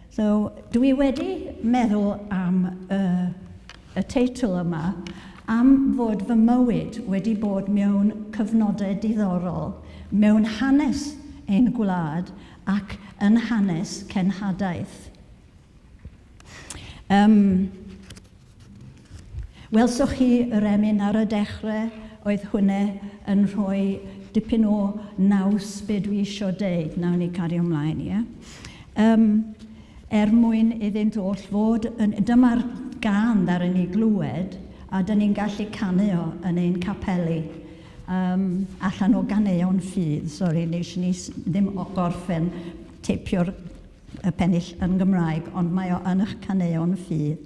So, dwi wedi meddwl am y, y teitl yma am fod fy mywyd wedi bod mewn cyfnodau diddorol mewn hanes ein gwlad ac yn hanes cenhadaeth. Um, Welsoch chi yr emyn ar y dechrau? Oedd hwnna yn rhoi dipyn o naws be dwi isio deud. Nawn ni cario ymlaen, ie? Um, er mwyn iddynt oll fod yn... Dyma'r gân ddaru ni glywed, a dyn ni'n gallu canu o yn ein capeli. Um, allan o ganeuon ffydd, sori, nes ni ddim gorffen teipio'r y pennill yn Gymraeg, ond mae o yn eich caneuon ffydd.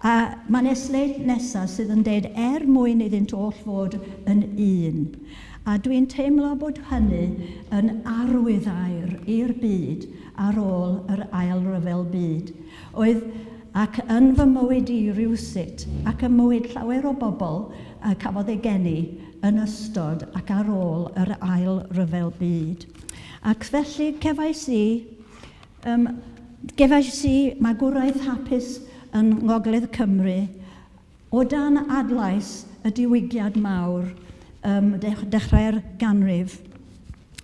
A mae'n esleid nesaf sydd yn deud er mwyn iddynt oll fod yn un. A dwi'n teimlo bod hynny yn arwyddair i'r byd ar ôl yr Ail Ryfel Byd. Oedd ac yn fy mywyd i rywsut, ac ym mywyd llawer o bobl a cafodd eu geni yn ystod ac ar ôl yr Ail Ryfel Byd. Ac felly cefais i, um, gefais i magwraeth hapus yn Ngogledd Cymru o dan adlais y diwygiad mawr um, dechrau'r ganrif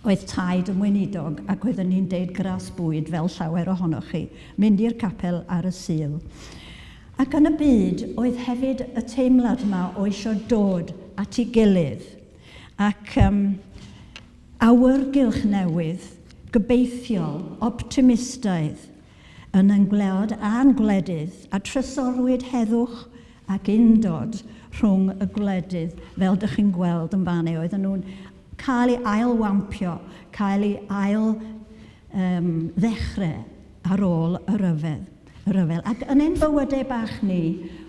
oedd taid yn weinidog ac oeddwn ni'n deud gras bwyd fel llawer ohonoch chi, mynd i'r capel ar y Sul. Ac yn y byd oedd hefyd y teimlad yma o eisiau dod at ei gilydd. Ac um, Awyrgylch newydd, gobeithiol, optimistaidd, yn ein gwlad a'n gwledydd, a trysorwyd heddwch ac undod rhwng y gwledydd, fel dych chi'n gweld yn fan Oedden nhw'n cael ei ailwampio, cael ei ail um, ddechrau ar ôl y rhyfedd. Y rhyfel. Ac yn ein bywydau bach ni,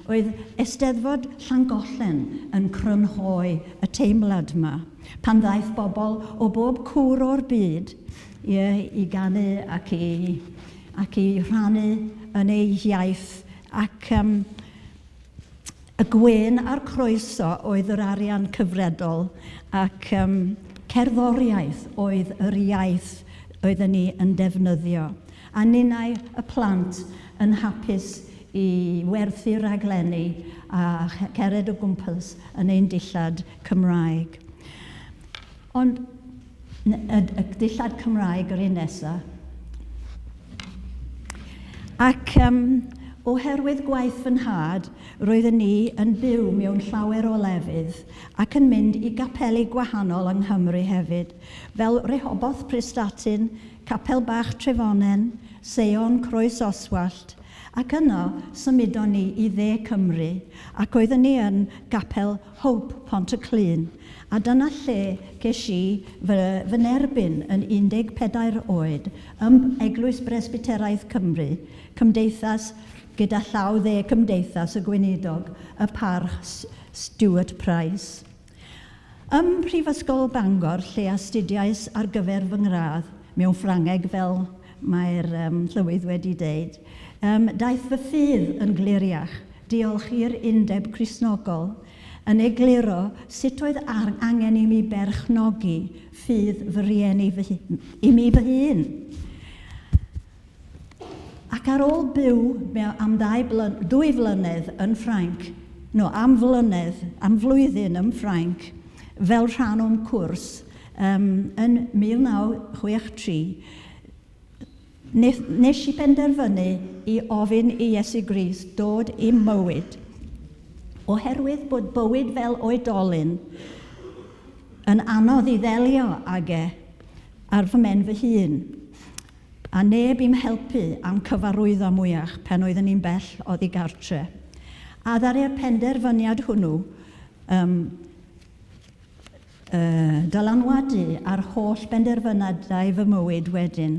oedd Eisteddfod Llangollen yn crynhoi y teimlad yma. Pan ddaeth bobl o bob cwr o'r byd ie, i ganu ac i, ac i rhannu yn eu hiaith ac um, y gwên a'r croeso oedd yr arian cyfredol ac um, cerddoriaeth oedd yr iaith oedden ni yn defnyddio. A ninnau y plant yn hapus i werthu rhaglenni a cered o gwmpas yn ein dillad Cymraeg. Ond y, y dillad Cymraeg yr un nesaf. Ac um, oherwydd gwaith fy nhad, roedden ni yn byw mewn llawer o lefydd ac yn mynd i gapeli gwahanol yng Nghymru hefyd, fel Rehoboth Prestatyn, Capel Bach Trefonen, Seion Croes Oswallt, ac yno symudon ni i dde Cymru ac oeddwn ni yn Gapel Hope Pont-y-clun, a dyna lle ces i fy, fy nerbyn yn 14 oed ym Eglwys Bresbyteraidd Cymru, Cymdeithas gyda llaw dde Cymdeithas y Gweinidog, y Parch Stuart Price. Ym Mhrifysgol Bangor, lle astudiais ar gyfer fy ngradd mewn Ffrangeg fel mae'r um, llywydd wedi deud, um, daeth fy ffydd yn gliriach, diolch i'r Undeb Cristnogol, yn egluro sut oedd angen i mi berchnogi ffydd fy rhieni fy, i mi fy hun. Ac ar ôl byw am ddau blyn dwy flynedd yn Ffrainc, no, am flynedd, am flwyddyn yn Ffrainc, fel rhan o'm cwrs, um, yn 1963, nes, nes i benderfynu i ofyn i Iesu Grist dod i'm mywyd, oherwydd bod bywyd fel oedolyn yn anodd i ddelio ag e ar fy mhen fy hun. A neb i'm helpu a'm cyfarwyddo mwyach pan oeddwn i'n bell oddi gartre. A ddaru'r penderfyniad hwnnw um, uh, dylanwadu ar holl benderfynadau fy mywyd wedyn.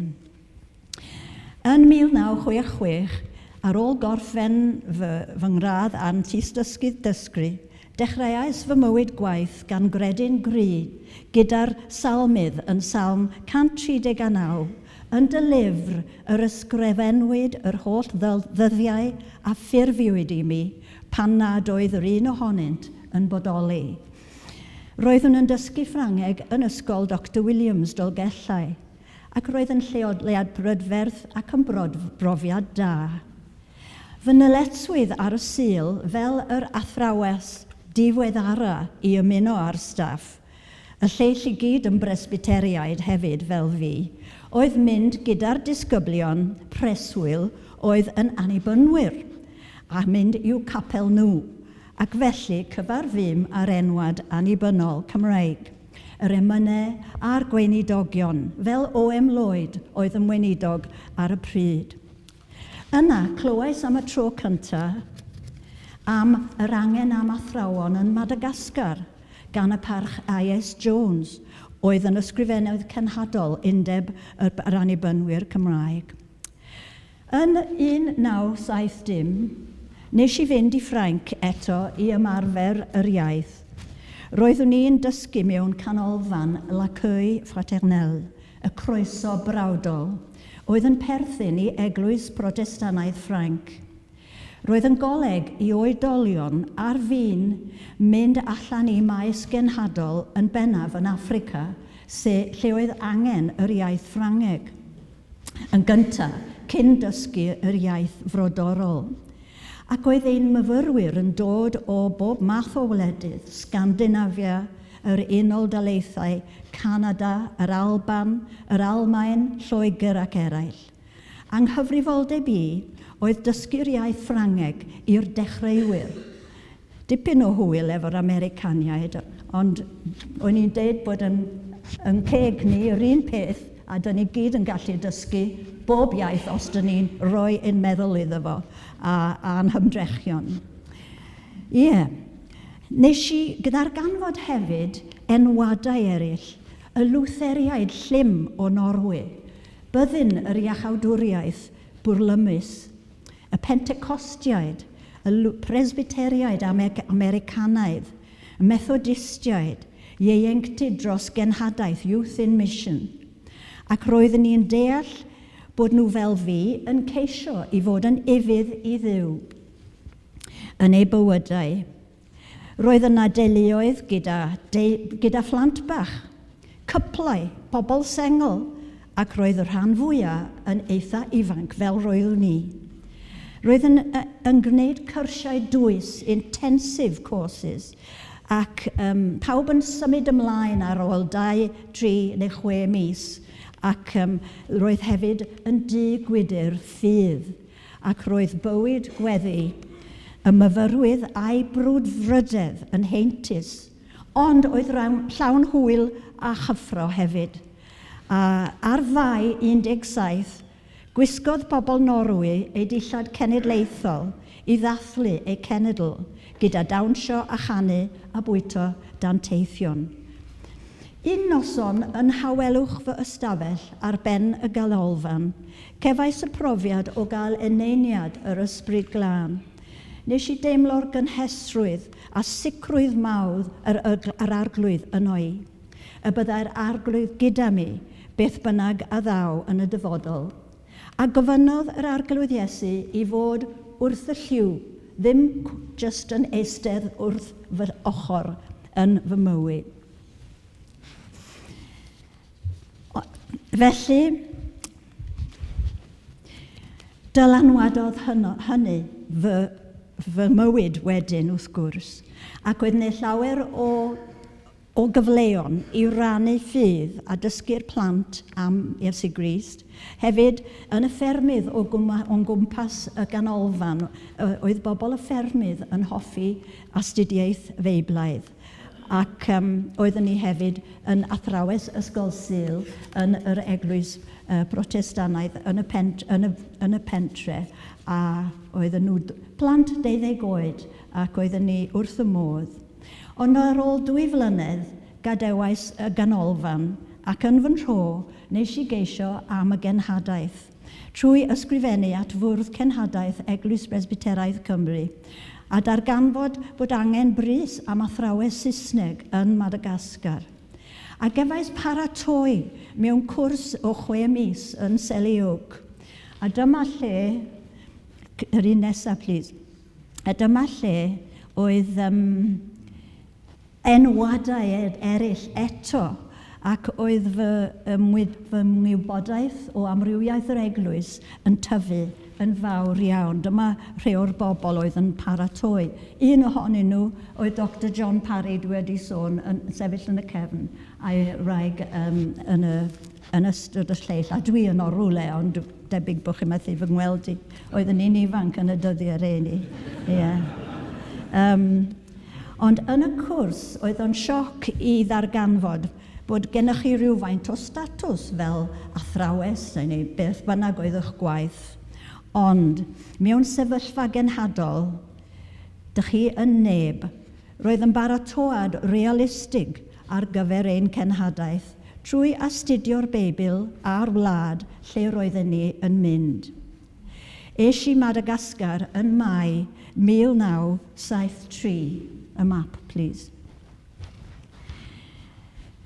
Yn 1966, ar ôl gorffen fy, fy ngradd a'n tystysgydd dysgu, Dechreuais fy mywyd gwaith gan gredu'n gry gyda'r Salmydd yn Salm 139, Yn dy lyfr yr ysgrifennwyd yr holl ddyddiau a ffurfiwyd i mi, pan nad oedd yr un ohonynt yn bodoli. Roeddwn yn dysgu Ffrangeg yn ysgol Doctor Williams, Dolgellau. ac roedd yn lleoliad brydferth ac yn brofiad da. Fy nyletswydd ar y Sul fel yr athrawes diweddara i ymuno â'r staff, y lleill i gyd yn Bresbyteriaid hefyd fel fi, oedd mynd gyda'r disgyblion preswyl oedd yn Annibynwyr a mynd i'w capel nhw, ac felly cyfarfûm â'r enwad annibynnol Cymreig, yr emynau a'r gweinidogion, fel OM Lloyd oedd yn weinidog ar y pryd. Yna, clywais am y tro cyntaf am yr angen am athrawon yn Madagascar gan y Parch IS Jones, oedd yn ysgrifennydd cenhadol Undeb yr Annibynwyr Cymraeg. Yn 1970, nes i fynd i Ffrainc eto i ymarfer yr iaith. Roeddwn i'n dysgu mewn canolfan L'Accueil Fraternel, y Croeso Brawdol, oedd yn perthyn i Eglwys Protestannaidd Ffrainc. Roedd yn goleg i oedolion ar fin mynd allan i maes genhadol yn bennaf yn Affrica, se lle oedd angen yr iaith Ffrangeg. Yn gyntaf, cyn dysgu yr iaith frodorol. Ac oedd ein myfyrwyr yn dod o bob math o wledydd, Sgandinafia, yr Unol Daleithiau, Canada, yr Alban, yr Almaen, Lloegr ac eraill. Anghyfrifoldeb i oedd dysgu'r iaith Ffrangeg i'r dechreuwyr. Dipyn o hwyl efo'r Americaniaid, ond o'n i'n deud bod yn, yn ceg ni yr un peth a dyn ni gyd yn gallu dysgu bob iaith os dyn ni'n rhoi ein meddwl iddo fo a, a'n hymdrechion. Ie. Yeah. Nes i ddarganfod hefyd enwadau eraill, y Lutheriaid llym o Norwy, byddin yr iachawdwriaeth bwrlymus, y Pentecostiaid, y Presbyteriaid Americanaidd, y Methodistiaid, ieuenctid dros genhadaeth Youth in Mission. Ac roeddwn i'n deall bod nhw fel fi yn ceisio i fod yn ufudd i Dduw yn eu bywydau. Roedd yna deuluoedd gyda, de, gyda phlant bach, cyplau, pobl sengl, ac roedd y rhan fwyaf yn eitha ifanc fel roeddwn i. Roedd yn, yn gwneud cyrsiau dwys, intensive courses, ac um, pawb yn symud ymlaen ar ôl 2, 3 neu 6 mis, ac um, roedd hefyd yn dŷ gwydr ffydd ac roedd bywyd gweddi y myfyrwydd a'i brwdfrydedd yn heintus, ond oedd llawn hwyl a chyffro hefyd. A ar Fai 17, gwisgodd pobl Norwy eu dillad cenedlaethol i ddathlu eu cenedl gyda dawnsio a chanu a bwyta danteithion. Un noson yn nhawelwch fy ystafell ar ben y ganolfan, cefais y profiad o gael eneiniad yr Ysbryd Glân. Nes i deimlo'r gynhesrwydd a sicrwydd mawr yr, yr Arglwydd yno i, y byddai'r Arglwydd gyda mi, beth bynnag a ddaw yn y dyfodol. A gofynnodd yr Arglwydd Iesu i fod wrth y llyw, ddim jyst yn eistedd wrth fy ochr yn fy mywyd. Felly, dylanwadodd hynny fy, fy mywyd wedyn wrth gwrs, ac oedd 'ne llawer o, o gyfleon i rannu ffydd a dysgu'r plant am Iesu Grist. Hefyd, yn y ffermydd o o'n gwmpas y ganolfan, oedd bobl y ffermydd yn hoffi astudiaeth Feiblaidd. Ac um, oeddwn ni hefyd yn athrawes ysgol Sul yn yr eglwys uh, Protestannaidd yn y, pent, yn, y, yn y pentre a oedden nhw plant 12 oed ac oedden ni wrth y modd. Ond ar ôl 2 flynedd gadewais y ganolfan ac yn fy nhro nes i geisio am y genhadaeth trwy ysgrifennu at Fwrdd Cenhadaeth Eglwys Bresbyteraidd Cymru a darganfod bod angen brys am athrawes Saesneg yn Madagascar. A gefais paratoi mewn cwrs o 6 mis yn Selly Oak. A dyma lle, yr un nesaf please, a dyma lle oedd um, enwadau eraill eto. ac oedd fy, fy ngwybodaeth o amrywiaeth yr eglwys yn tyfu yn fawr iawn. Dyma rhai o'r bobl oedd yn paratoi. Un ohonyn nhw oedd Dr John Parry, dwi wedi sôn, yn sefyll yn y cefn, a'i wraig um, yn, y, yn ystod y lleill. A dwi yn o rwle, ond debyg bod chi'n methu fy ngweld i. Oeddwn i'n ifanc yn y dyddiau rheini. Yeah. Um, ond yn y cwrs, oedd o'n sioc i ddarganfod bod gennych chi rhywfaint o statws fel athrawes neu beth bynnag oedd eich gwaith. Ond mewn sefyllfa genhadol, dych chi yn neb. Roedd yn baratoad realistig ar gyfer ein cenhadaeth trwy astudio'r Beibl a'r wlad lle roedden ni yn mynd. Es i Madagascar yn Mai 1973. Y map, please.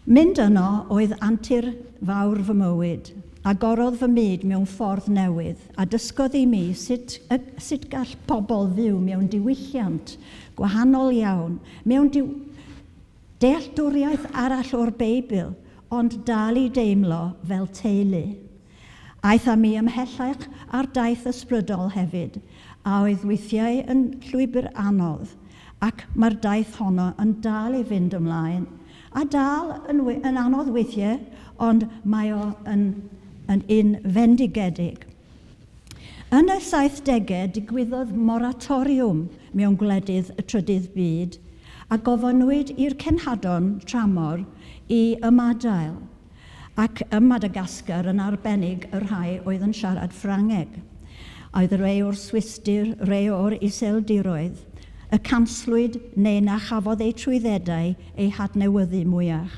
Mynd yno oedd antur fawr fy mywyd. Agorodd fy myd mewn ffordd newydd a dysgodd i mi sut, y, sut gall pobl fyw mewn diwylliant gwahanol iawn, mewn diw dealltwriaeth arall o'r Beibl, ond dal i deimlo fel teulu. Aeth â mi ymhellach ar daith ysbrydol hefyd, a oedd weithiau yn llwybr anodd, ac mae'r daith honno yn dal i fynd ymlaen, a dal yn, yn anodd weithiau, ond mae o yn, yn un fendigedig. Yn y 70au, digwyddodd moratoriwm mewn gwledydd y trydydd byd, a gofynnwyd i'r cenhadon tramor i ymadael. Ac ym Madagascar yn arbennig y rhai oedd yn siarad Ffrangeg. Oedd rhai o'r Swistir, rhai o'r Iseldiroedd, y canslwyd neu na chafodd eu trwyddedau eu hadnewyddu mwyach.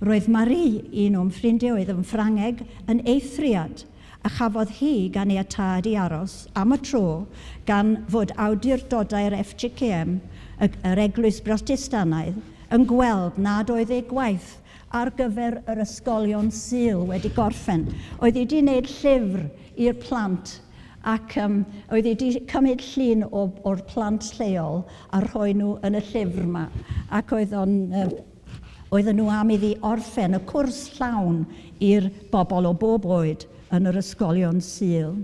Roedd Marie, un o'm ffrindiau oedd yn Ffrangeg, yn eithriad, a chafodd hi ganiatâd i aros am y tro gan fod awdurdodau'r FGKM, yr Eglwys Brotestanaidd, yn gweld nad oedd ei gwaith ar gyfer yr ysgolion Sul wedi gorffen. Oedd hi wedi wneud llyfr i'r plant ac um, oedd hi wedi cymryd llun o, o'r plant lleol a rhoi nhw yn y llyfr yma. Ac oedd o'n, uh, oedden nhw am iddi orffen y cwrs llawn i'r bobl o bob oed yn yr ysgolion Sul.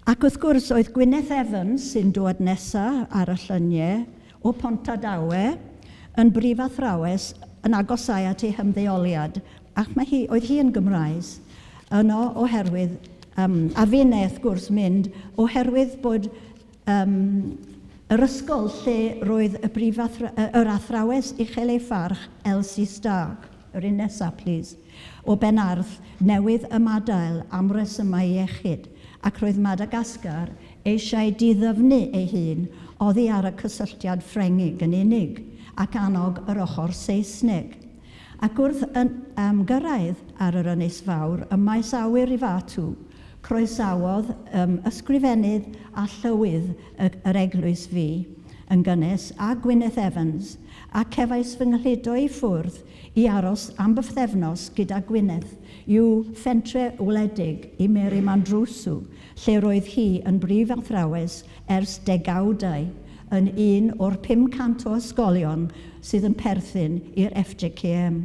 Ac wrth gwrs, oedd Gwyneth Evans, sy'n dod nesaf ar y lluniau, o Pontardawe, yn brifathrawes yn agosau at ei hymddeoliad, ac mae hi, oedd hi yn Gymraes, yno oherwydd, um, a finne wrth gwrs mynd, oherwydd bod um, yr ysgol lle roedd y brifathra, yr athrawes uchel ei pharch, Elsie Stark, yr un nesaf, please, o Benarth, newydd ymadael am resymau iechyd, ac roedd Madagascar eisiau diddyfnu ei hun oddi ar y cysylltiad Ffrengig yn unig, ac annog yr ochr Saesneg. Ac wrth yn, um, gyrraedd ar yr Ynys Fawr ym maes awyr Ivato, croesawodd um, ysgrifennydd a llywydd y, yr eglwys fi yn gynnes a Gwyneth Evans, a cefais fy nghludo i ffwrdd i aros am bythefnos gyda Gwyneth i'w phentre wledig i Mary Mandroso, lle roedd hi yn brif athrawes ers degawdau yn un o'r 500 o ysgolion sydd yn perthyn i'r FJKM.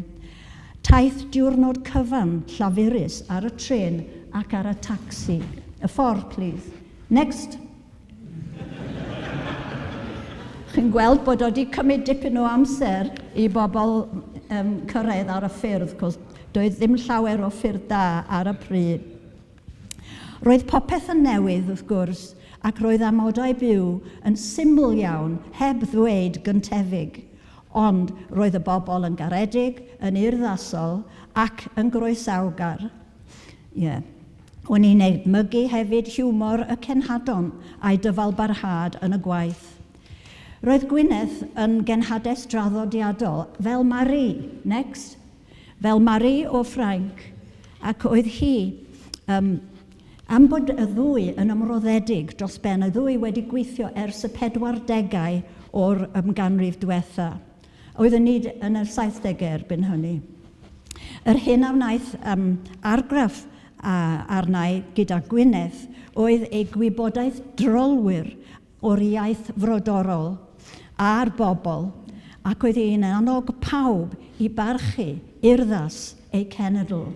Taith diwrnod cyfan llafurus ar y trên ac ar y tacsi. Y ffordd, please. Next. Chi'n gweld bod o wedi cymryd dipyn o amser i bobl um, cyrraedd ar y ffyrdd, cos doedd ddim llawer o ffyrdd da ar y pryd. Roedd popeth yn newydd, wrth gwrs, ac roedd amodau byw yn syml iawn, heb ddweud gyntefig. Ond roedd y bobl yn garedig, yn urddasol ac yn groesawgar. Yeah. O'n i'n edmygu hefyd hiwmor y cenhadon a'i dyfalbarhad yn y gwaith. Roedd Gwyneth yn genhades draddodiadol, fel Marie, next, fel Marie o Ffrainc, ac oedd hi, um, am bod y ddwy yn ymroddedig dros ben, y ddwy wedi gweithio ers y 40au o'r um, ganrif diwetha. Oedden ni yn y 70au erbyn hynny. Yr hyn a wnaeth um, argraff arnau gyda Gwyneth oedd ei gwybodaeth drylwyr o'r iaith frodorol a'r bobl, ac oedd hi'n annog pawb i barchu urddas eu cenedl.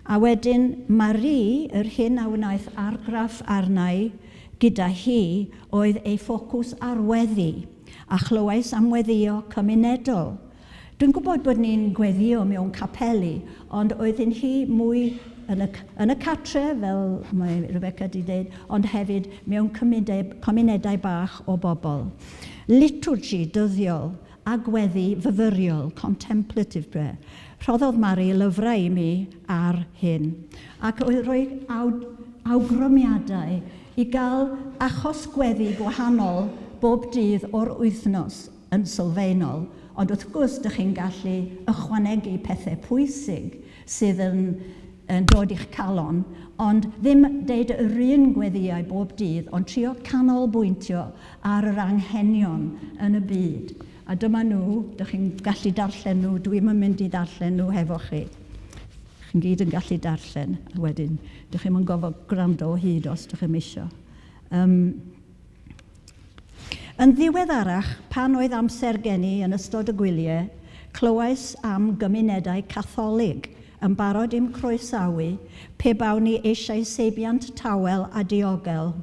A wedyn Marie, yr hyn a wnaeth argraff arnau gyda hi oedd ei ffocws ar weddi, a chlywais am weddïo cymunedol. Dwi'n gwybod bod ni'n gweddio mewn capeli, ond oedd yn hi mwy yn y, yn y catre, fel mae Rebecca wedi dweud, ond hefyd mewn cymunedau bach o bobl. Liturgy dyddiol a gweddi fyfyriol, contemplative prayer. Rhoddodd Mari lyfrau i mi ar hyn, ac oedd rhoi awgrymiadau i gael achos gweddi gwahanol bob dydd o'r wythnos yn sylfaenol, ond wrth gwrs dych chi'n gallu ychwanegu pethau pwysig sydd yn, yn dod i'ch calon, ond ddim deud yr un gweddïau bob dydd, ond trio canolbwyntio ar yr anghenion yn y byd. A dyma nhw, dych chi'n gallu darllen nhw, dwi'm yn mynd i ddarllen nhw hefo chi. Chi'n gyd yn gallu darllen, a wedyn, dych chi'm yn gofod gwrando o hyd os dych chi'm isio. Um, yn ddiweddarach, pan oedd amser gen i yn ystod y gwyliau, clywais am gymunedau Catholig yn barod i'm croesawu pe bawn i eisiau seibiant tawel a diogel.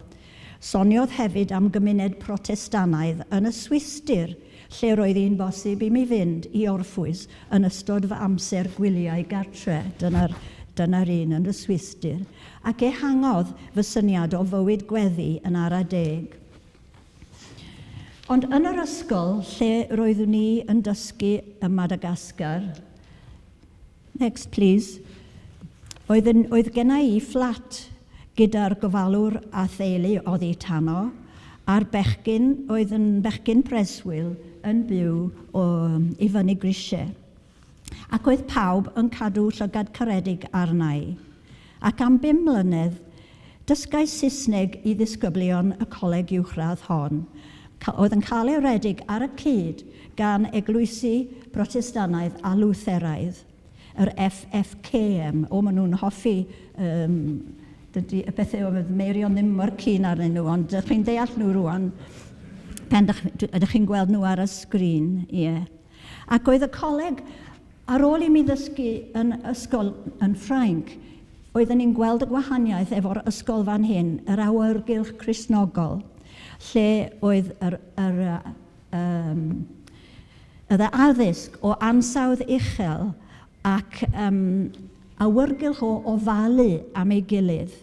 Soniodd hefyd am gymuned Protestannaidd yn y Swistir, lle roedd hi'n bosib i mi fynd i orffwys yn ystod fy amser gwyliau gartre. Dyna'r dyna un yn y Swistir. Ac ehangodd fy syniad o fywyd gweddi yn ara deg. Ond yn yr ysgol lle roeddwn i yn dysgu ym Madagascar, next please, oedd, yn, oedd genna i fflat gyda'r gofalwr a theulu oddi tano, a'r bechgyn oedd yn bechgyn preswyl yn byw o, i fyny grisiau. Ac oedd pawb yn cadw llygad caredig arna i. Ac am bum mlynedd, dysgais Saesneg i ddisgyblion y coleg uwchradd hon, oedd yn cael ei redeg ar y cyd gan eglwysi Protestannaidd a Lutheraidd, yr FFKM. O, maen nhw'n hoffi um, dydy y pethau oedd Meirion ddim mor keen arnyn nhw, ond ydych chi'n deall nhw rwan pan ydych chi'n gweld nhw ar y sgrin. Ie. Yeah. Ac oedd y coleg, ar ôl i mi ddysgu yn ysgol yn Ffrainc, oedden ni'n gweld y gwahaniaeth efo'r ysgol fan hyn, yr awyrgylch Cristnogol, lle oedd yr, yr, um, yr addysg o ansawdd uchel ac um, awyrgylch o ofalu am ei gilydd,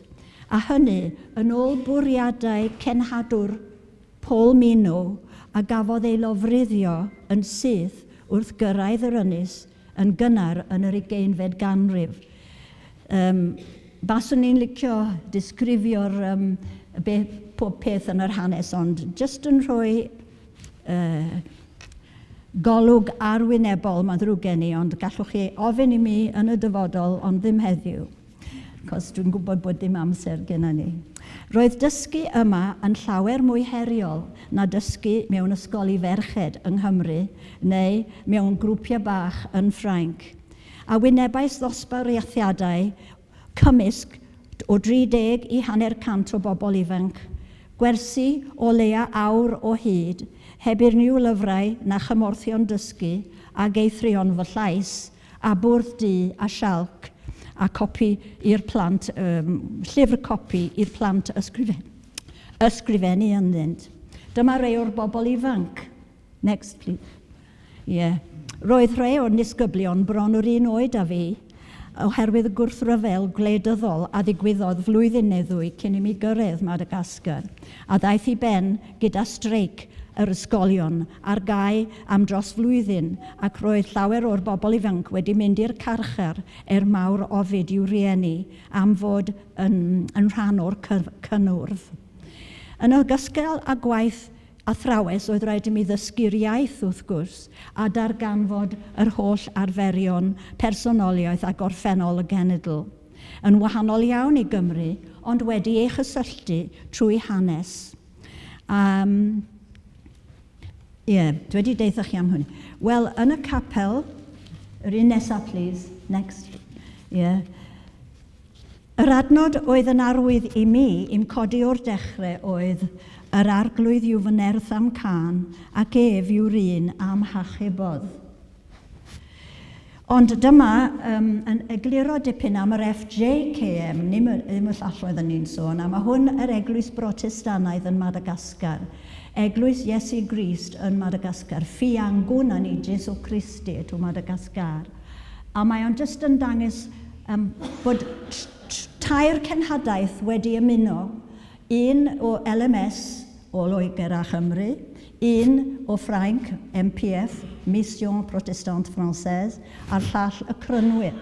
a hynny yn ôl bwriadau cenhadwr Paul Mino, a gafodd ei lofruddio yn syth wrth gyrraedd yr ynys yn gynnar yn yr ugeinfed ganrif. Um, baswn i'n licio disgrifio'r um, be, pob peth yn yr hanes, ond jyst yn rhoi uh, golwg arwynebol, mae'n ddrwg gen i, ond gallwch chi ofyn i mi yn y dyfodol, ond ddim heddiw, cos dwi'n gwybod bod dim amser genna ni. Roedd dysgu yma yn llawer mwy heriol na dysgu mewn ysgol i ferched yng Nghymru neu mewn grwpiau bach yn Ffrainc. A wynebais ddosbarthiadau cymysg o 30 i 50 o bobl ifanc, gwersi o leia awr o hyd, heb unrhyw lyfrau na chymorthion dysgu ag eithrion fy llais, a bwrdd du a sialc a copi i'r plant, um, llyfr copi i'r plant ysgrifen, ysgrifennu ynddynt. Dyma rei o'r bobl ifanc. Next, please. Yeah. Roedd rhai o'r nisgyblion bron yr un oed â fi, oherwydd y gwrthryfel gwleidyddol a ddigwyddodd flwyddyn neu ddwy cyn i mi gyrraedd Madagascar, a ddaeth i ben gyda streic yr ysgolion ar gau am dros flwyddyn, ac roedd llawer o'r bobl ifanc wedi mynd i'r carchar er mawr ofid i'w rhieni am fod yn, yn rhan o'r cynnwrf. Yn ogystal â gwaith athrawes oedd rhaid i mi ddysgu'r iaith wrth gwrs, a darganfod yr holl arferion, personoliaeth a gorffennol y genedl. Yn wahanol iawn i Gymru, ond wedi ei chysylltu trwy hanes. Um, Ie, yeah, dwi wedi deitha chi am hwn. Wel, yn y capel, yr un nesaf, please. Next. Ie. Yeah. Yr adnod oedd yn arwydd i mi i'm codi o'r dechrau oedd, Yr arglwydd yw fy nerth a'm cân, ac ef yw'r un a'm hachubodd. Ond dyma um, yn egluro dipyn am yr FJKM, ddim y, ddim y llall oedden ni'n sôn am, a hwn yr Eglwys Brotestanaidd yn Madagascar. Eglwys Iesu Grist yn Madagascar, Fiangonan'i Jesu Christi to Madagascar. A mae o'n jyst yn dangos um, bod tair cenhadaeth wedi ymuno, un o LMS o Loegr a Chymru, un o Ffrainc, MPF, Mission Protestante Française, a'r llall y Crynwyr.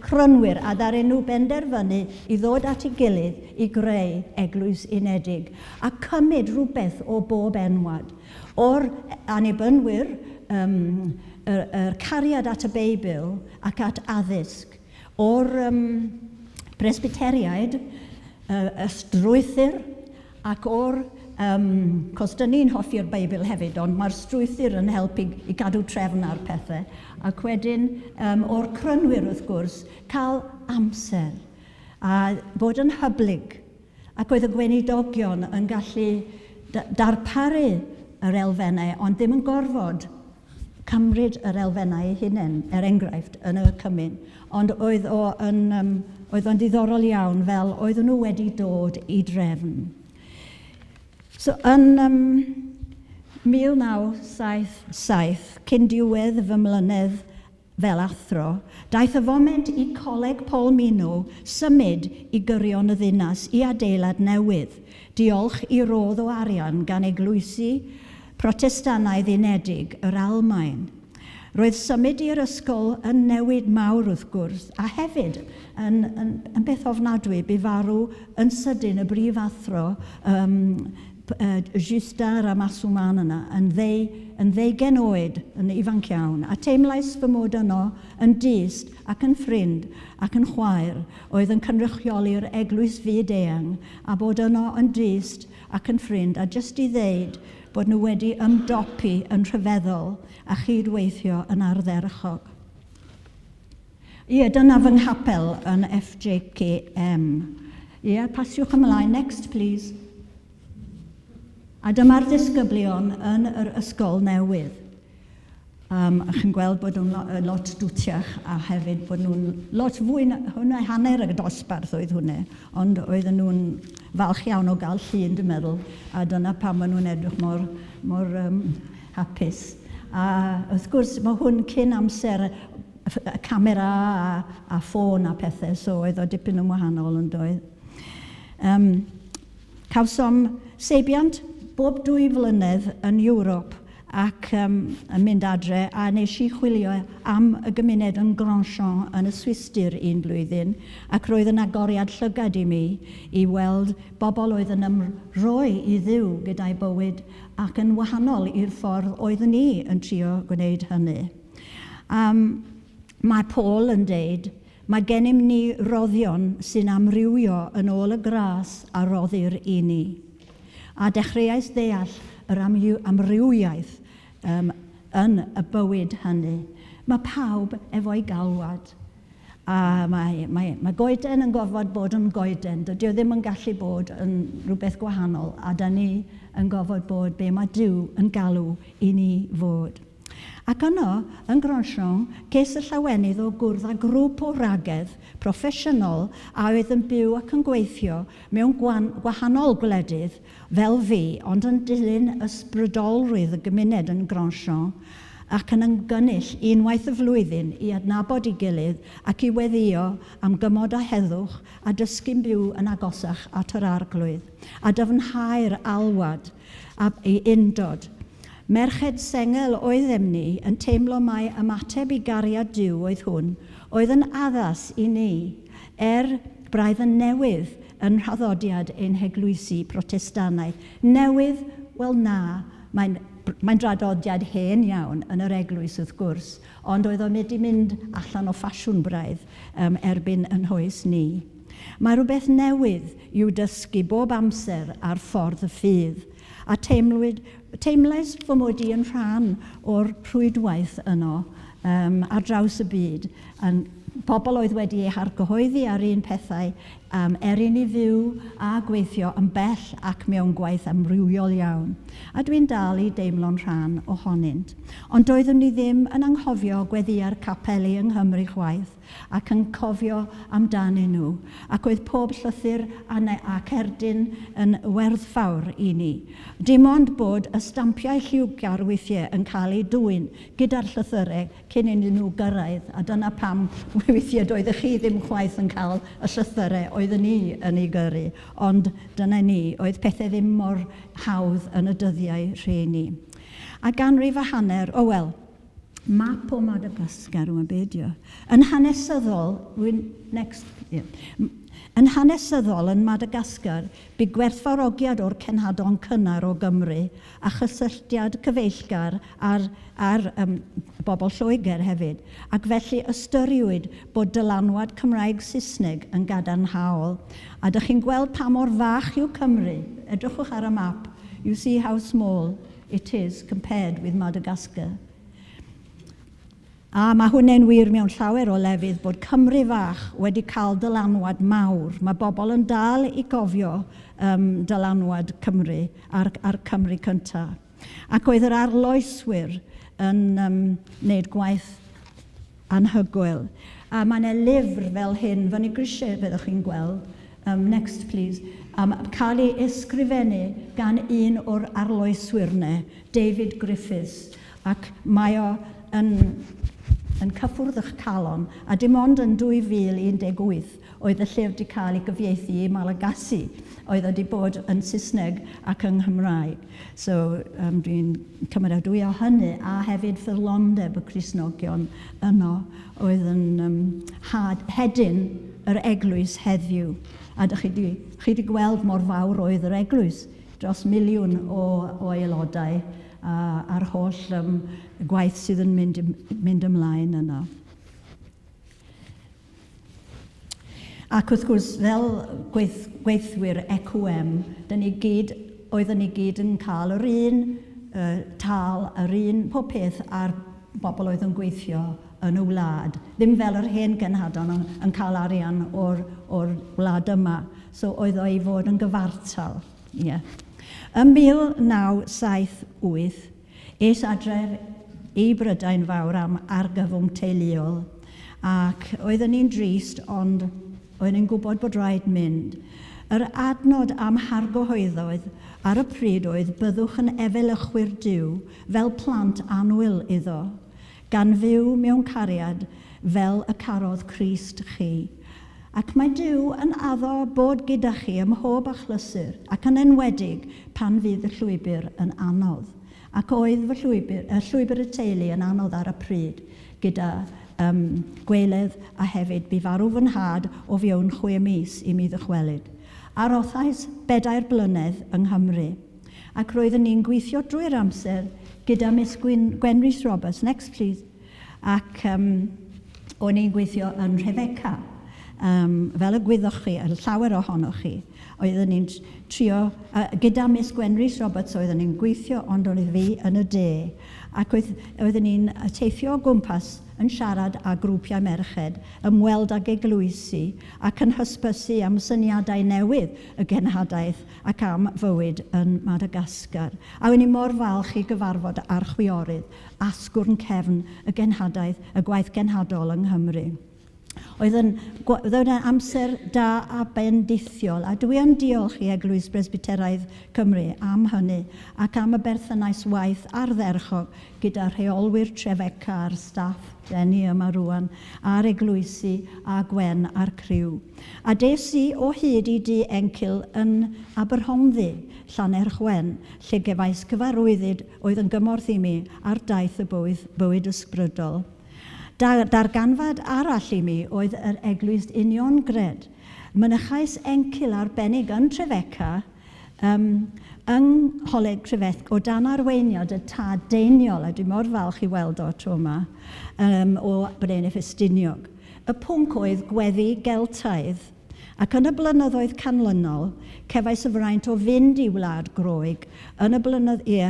Crynwyr, a ddaru nhw benderfynu i ddod at ei gilydd i greu Eglwys Unedig, a cymryd rhywbeth o bob enwad. O'r Annibynwyr, um, yr, yr cariad at y Beibl ac at addysg, o'r um, Presbyteriaid, y, y strwythur, ac o'r Um, cos dyn ni'n hoffi'r Beibl hefyd, ond mae'r strwythur yn helpu i gadw trefn ar pethau. Ac wedyn, um, o'r crynwyr wrth gwrs, cael amser a bod yn hyblyg. Ac oedd y gweinidogion yn gallu darparu yr elfennau, ond ddim yn gorfod cymryd yr elfennau eu hunain, er enghraifft, yn y cymun. Ond oedd o yn, um, oedd o'n diddorol iawn fel oedden nhw wedi dod i drefn. So, yn um, 1977, cyn diwedd fy mlynedd fel athro, daeth y foment i Coleg Paul Minot symud i gyrion y ddinas i adeilad newydd, diolch i rodd o arian gan eglwysi Protestannaidd Unedig yr Almaen. Roedd symud i'r ysgol yn newid mawr wrth gwrs, a hefyd yn, yn, yn beth ofnadwy, bu farw yn sydyn y brif athro um, Justin Ramasumana yn, ddeu, yn ddeugen oed, yn ifanc iawn, a teimlais fy mod yno yn dyst ac yn ffrind ac yn chwaer oedd yn cynrychioli'r eglwys fyd eang a bod yno yn dyst ac yn ffrind a jyst i ddeud bod nhw wedi ymdopi yn rhyfeddol a chydweithio yn ardderchog. Ie, dyna fy nghapel yn FJKM. Ie, pasiwch ymlaen. Next, please. A dyma'r disgyblion yn yr ysgol newydd. Um, a chi'n gweld bod nhw'n lot dwtiach a hefyd bod nhw'n lot fwy na, hwnna hanner y dosbarth oedd hwnna, ond oedden nhw'n falch iawn o gael llun, dwi'n meddwl, a dyna pam maen nhw'n edrych mor, mor um, hapus. A wrth gwrs, mae hwn cyn amser y camera a, a ffôn a pethau, so oedd o dipyn yn wahanol yn doedd. Um, cawsom seibiant bob dwy flynedd yn Ewrop ac um, yn mynd adre a nes i chwilio am y gymuned yn Grandchamp yn y Swistir un blwyddyn ac roedd yn agoriad llygad i mi i weld bobl oedd yn ymroi i Dduw gyda'i bywyd ac yn wahanol i'r ffordd oeddwn ni yn trio gwneud hynny. Um, mae Paul yn deud, mae gennym ni roddion sy'n amrywio yn ôl y gras a roddir i ni. A dechreuais ddeall yr amrywiaeth um, yn y bywyd hynny. Mae pawb efo'i galwad. A mae, mae, mae goeden yn gorfod bod yn goeden. Dydy o ddim yn gallu bod yn rhywbeth gwahanol. A da ni yn gorfod bod be mae Duw yn galw i ni fod. Ac yno, yn Grandchamp, ces y llawenydd o gwrdd â grŵp o wragedd proffesiynol a oedd yn byw ac yn gweithio mewn gwahanol gwledydd, fel fi, ond yn dilyn ysbrydolrwydd y gymuned yn Grandchamp ac yn ymgynnull unwaith y flwyddyn i adnabod ei gilydd ac i weddïo am gymod a heddwch a dysgu'n byw yn agosach at yr Arglwydd, a dyfnhau'r alwad a i undod. Merched sengl oeddem ni yn teimlo mai ymateb i gariad Duw oedd hwn, oedd yn addas i ni, er braidd yn newydd yn nhraddodiad ein heglwysi Protestannaidd. Newydd? Wel na, mae'n mae'n draddodiad hen iawn yn yr eglwys wrth gwrs, ond oedd o'n wedi mynd allan o ffasiwn braidd um, erbyn yn hoes ni. Mae rhywbeth newydd i'w dysgu bob amser ar ffordd y ffydd, a teimlwyd, teimlais fy mod i yn rhan o'r rhwydwaith yno um, ar draws y byd, yn pobl oedd wedi eu hargyhoeddi ar un pethau Er i ni fyw a gweithio yn bell ac mewn gwaith amrywiol iawn, a dwi'n dal i deimlo'n rhan ohonynt. Ond doeddwn i ddim yn anghofio gweddïau'r capeli yng Nghymru chwaith, ac yn cofio amdanyn nhw, ac oedd pob llythyr a a cerdyn yn werthfawr i ni. Dim ond bod y stampiau lliwgar weithiau yn cael eu dwyn gyda'r llythyrau cyn iddyn nhw gyrraedd, a dyna pam weithiau doeddech chi ddim chwaith yn cael y llythyrau oeddwn ni yn eu gyrru, ond dyna ni, oedd pethau ddim mor hawdd yn y dyddiau rheini. A ganrif a hanner, o wel, map o Madagascar, rwan be ydi o? Yn hanesyddol, next, yeah. Yn hanesyddol yn Madagascar, bu gwerthfawrogiad o'r cenhadon cynnar o Gymru a chysylltiad cyfeillgar â'r, â'r um, bobl Lloegr hefyd, ac felly ystyriwyd bod dylanwad Cymraeg Saesneg yn gadarnhaol. A dych chi'n gweld pa mor fach yw Cymru. Edrychwch ar y map. You see how small it is compared with Madagascar. A mae hwnna'n wir mewn llawer o lefydd bod Cymru fach wedi cael dylanwad mawr. Mae bobl yn dal i gofio dylanwad Cymru a'r, a'r Cymru cyntaf. Ac oedd yr arloeswyr yn wneud gwaith anhygoel. A mae yna lyfr fel hyn fyny grisiau, fyddwch chi'n gweld. Next, please. Cael ei ysgrifennu gan un o'r arloeswyr 'na, David Griffiths, ac mae o yn, yn cyffwrdd eich calon, a dim ond yn 2018 oedd y llyfr 'di cael ei gyfieithu i Malagasy, oedd o 'di bod yn Saesneg ac yng Nghymraeg. So dwi'n cymeradwyo hynny, a hefyd ffyddlondeb y Cristnogion yno oedd yn had, hedyn yr eglwys heddiw. A dych chi 'di, chi 'di gweld mor fawr oedd yr eglwys, dros miliwn o, o aelodau a, a'r holl gwaith sydd yn mynd, mynd ymlaen yno. Ac wrth gwrs, fel gweith, gweithwyr EQM, dyn ni gyd, oeddwn ni gyd yn cael yr un tâl, yr un pob peth a'r bobl oedd yn gweithio yn y wlad. Ddim fel yr hen genhadon yn, yn cael arian o'r, or wlad yma. So oedd o i fod yn gyfartal. Yeah. Ym 1978, Es adref i Brydain Fawr am argyfwng teuluol, ac oeddwn i'n drist ond oeddwn i'n gwybod bod rhaid mynd. Yr adnod am hargyhoeddoedd ar y pryd oedd byddwch yn efelychwyr Duw fel plant annwyl iddo, gan fyw mewn cariad fel y carodd Crist chi. Ac mae Duw yn addo bod gyda chi ym mhob achlysur, ac yn enwedig pan fydd y llwybr yn anodd. Ac oedd fy llwybr, y llwybr y teulu yn anodd ar y pryd, gyda um, gwaeledd a hefyd bu farw fy nhad o fewn 6 mis i mi ddychwelyd. Arhothais bedair blynedd yng Nghymru, ac roeddwn i'n gweithio drwy'r amser gyda Miss Gwyn, Gwen Rhys Roberts, next please, Ac o'n i'n gweithio yn Rhefeca, fel y gwyddoch chi, y llawer ohonoch chi. Oeddwn i'n trio, gyda Miss Gwen Rhys Roberts oeddwn i'n gweithio, ond o'n fi yn y de. Ac oedd, oeddwn i'n teithio o gwmpas yn siarad â grwpiau merched, ymweld ag eglwysi, ac yn hysbysu am syniadau newydd y genhadaeth ac am fywyd yn Madagascar. A o'n i mor falch i gyfarfod â'r chwiorydd asgwrn cefn y genhadaeth, y gwaith genhadol yng Nghymru. Oedd yn, oedd yn amser da a bendithiol, a dwi yn diolch i Eglwys Bresbyteraidd Cymru am hynny ac am y berthynas waith ardderchog gyda rheolwyr Trefeca a'r staff, Jenny yma rwan, a'r eglwysi a Gwen a'r criw. A des i o hyd i dŷ encil yn Aberhonddu, Llanerchwen, lle gefais cyfarwyddyd oedd yn gymorth i mi ar daith y bywyd, bywyd ysbrydol. Da, darganfad arall i mi oedd yr Eglwys Uniongred. Mynychais encil arbennig yn Trefeca, yng Ngholeg Trefethg o dan arweiniad y tad Deiniol, a dwi mor falch i weld o tro yma, o Blaenau Ffestiniog. Y pwnc oedd gweddi Geltaidd, ac yn y blynyddoedd canlynol, cefais y fraint o fynd i Wlad Groeg yn y blynydd, ie,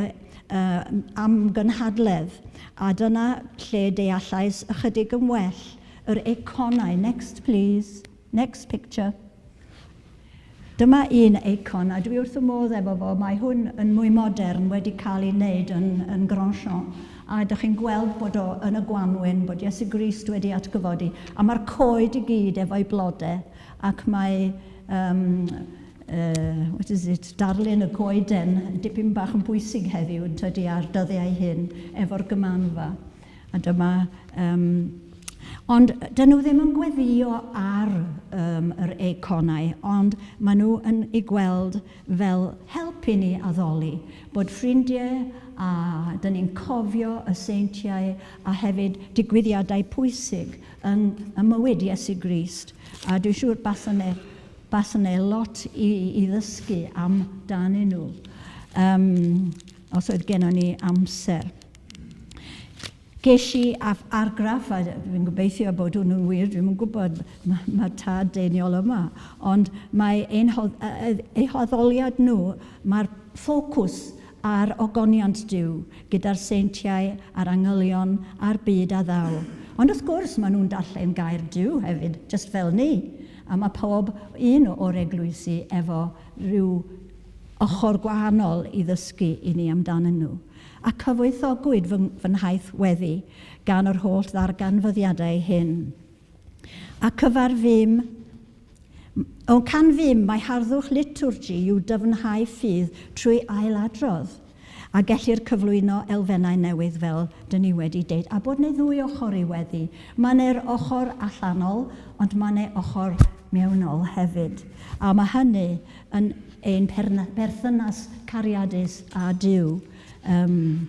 am gynhadledd, a dyna lle deallais ychydig yn well yr eiconau. Next please, next picture. Dyma un eicon, a dwi wrth y modd efo fo, mae hwn yn mwy modern, wedi cael ei wneud yn, yn Grandchamp. A ydych chi'n gweld bod o yn y gwanwyn, bod Iesu Grist wedi atgyfodi, a mae'r coed i gyd efo'i blodau, ac mae, um, uh, what is it, darlun y goeden dipyn bach yn bwysig heddiw, yn tydi, ar dyddiau hyn, efo'r gymanfa. A dyma... Um, ond dyn nhw ddim yn gweddio ar um, yr eiconau, ond maen nhw yn ei gweld fel help i ni addoli, bod ffrindiau a dyn ni'n cofio y seintiau a hefyd digwyddiadau pwysig yn y mywyd Iesu Grist. A dwi'n siŵr baswn e, baswn e lot i, i ddysgu amdanyn nhw, um, os oedd gennon ni amser. Ges i argraff, a dwi'n gobeithio bod hwnnw'n wir, dwi'm yn gwybod, mae, mae tad Deiniol yma, ond mae ein, eu haddoliad nhw, mae'r ffocws ar ogoniant Duw gyda'r seintiau a'r angylion a'r byd a ddaw. Ond wrth gwrs, maen nhw'n darllen gair Duw hefyd, jyst fel ni. A mae pob un o'r eglwysi efo rhyw ochr gwahanol i ddysgu i ni amdanyn nhw. A cyfoethogwyd fy, fy nhaith weddi gan yr holl ddarganfyddiadau hyn. A cyfarfum, o canfum mae harddwch litwrgi yw dyfnhau ffydd trwy ailadrodd, a gellir cyflwyno elfennau newydd fel dyn ni wedi deud, a bod 'ne ddwy ochr i weddi. Mae 'ne'r ochr allanol, ond mae 'ne ochr mewnol hefyd. A mae hynny yn ein perthynas cariadus â Duw, um,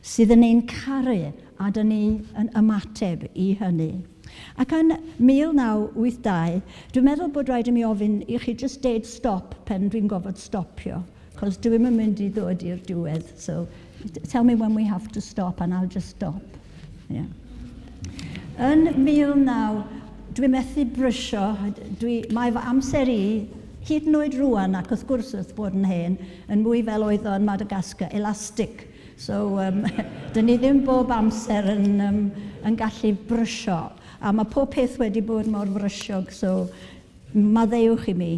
sydd yn ein caru a dyn ni yn ymateb i hynny. Ac yn 1982, dwi'n meddwl bod rhaid i mi ofyn i chi jyst deud stop pen dwi'n gofod stopio, cos dwi'm yn mynd i ddod i'r diwedd. So tell me when we have to stop and I'll just stop. Yeah. Yn 19... Dwi'n methu brysio, dwi, mae fy amser i, hyd yn oed rwan, ac wrth gwrs wrth bod yn hen, yn mwy fel oedd o yn Madagascar, elastic. So, um, dyn ni ddim bob amser yn, um, yn gallu brysio. A mae pob peth wedi bod mor frysiog, so maddeuwch i mi.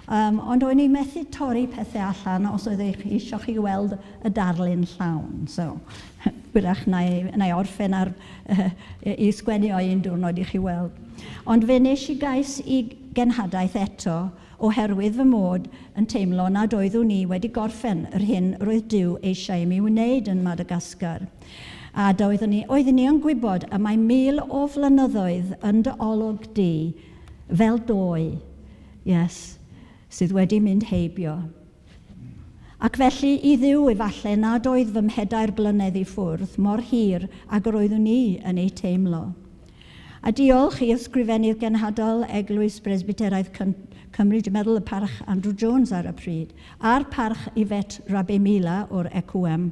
Um, ond o'n i'n methu torri pethau allan os oedd eich eisiau chi weld y darlun llawn. So, hwyrach na i, na i orffen ar, uh, i sgwennu o un diwrnod i chi weld. Ond fe wnes i gais i genhadaeth eto oherwydd fy mod yn teimlo nad oeddwn i wedi gorffen yr hyn roedd Duw eisiau i mi wneud yn Madagascar. A doeddwn i, oeddwn i yn gwybod y mae 1,000 o flynyddoedd yn dy olwg di fel doe, yes, sydd wedi mynd heibio. Ac felly i Dduw efallai nad oedd fy mhedair blynedd i ffwrdd mor hir ag yr oeddwn i yn ei teimlo. A diolch i Ysgrifennydd Genhadol Eglwys Bresbyteraidd Cymru, dwi'n meddwl y Parch Andrew Jones ar y pryd, a'r Parch Yvette Rabemila o'r ECWM,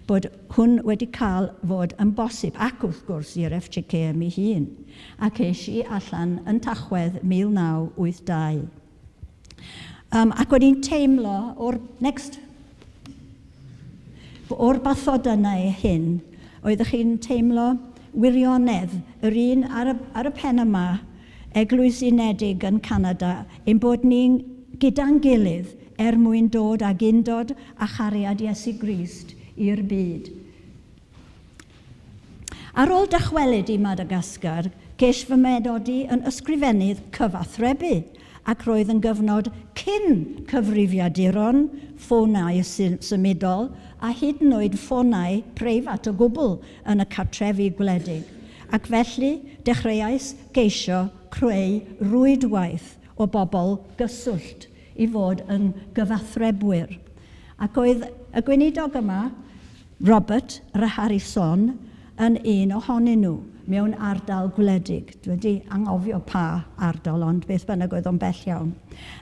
bod hwn wedi cael fod yn bosib, ac wrth gwrs i'r FJKM ei hun. Ac es i allan yn Tachwedd 1982. Um, ac o'n i'n teimlo o'r, next, o'r bathodynau hyn, oeddech chi'n teimlo wirionedd, yr un ar y, ar y pen yma, Eglwys Unedig yn Canada, ein bod ni'n gyda'n gilydd er mwyn dod ag undod a chariad Iesu Grist i'r byd. Ar ôl dychwelyd i Madagascar, ces fy mhenodi yn ysgrifennydd cyfathrebu ac roedd yn gyfnod cyn cyfrifiaduron, ffonau symudol a hyd yn oed ffonau preifat o gwbl yn y cartrefi gwledig, ac felly dechreuais geisio creu rwydwaith o bobl gyswllt i fod yn gyfathrebwyr. Ac oedd y gweinidog yma, Robert Raharison, yn un ohonyn nhw, mewn ardal gwledig. Dwi wedi anghofio pa ardal, ond beth bynnag oedd o'n bell iawn.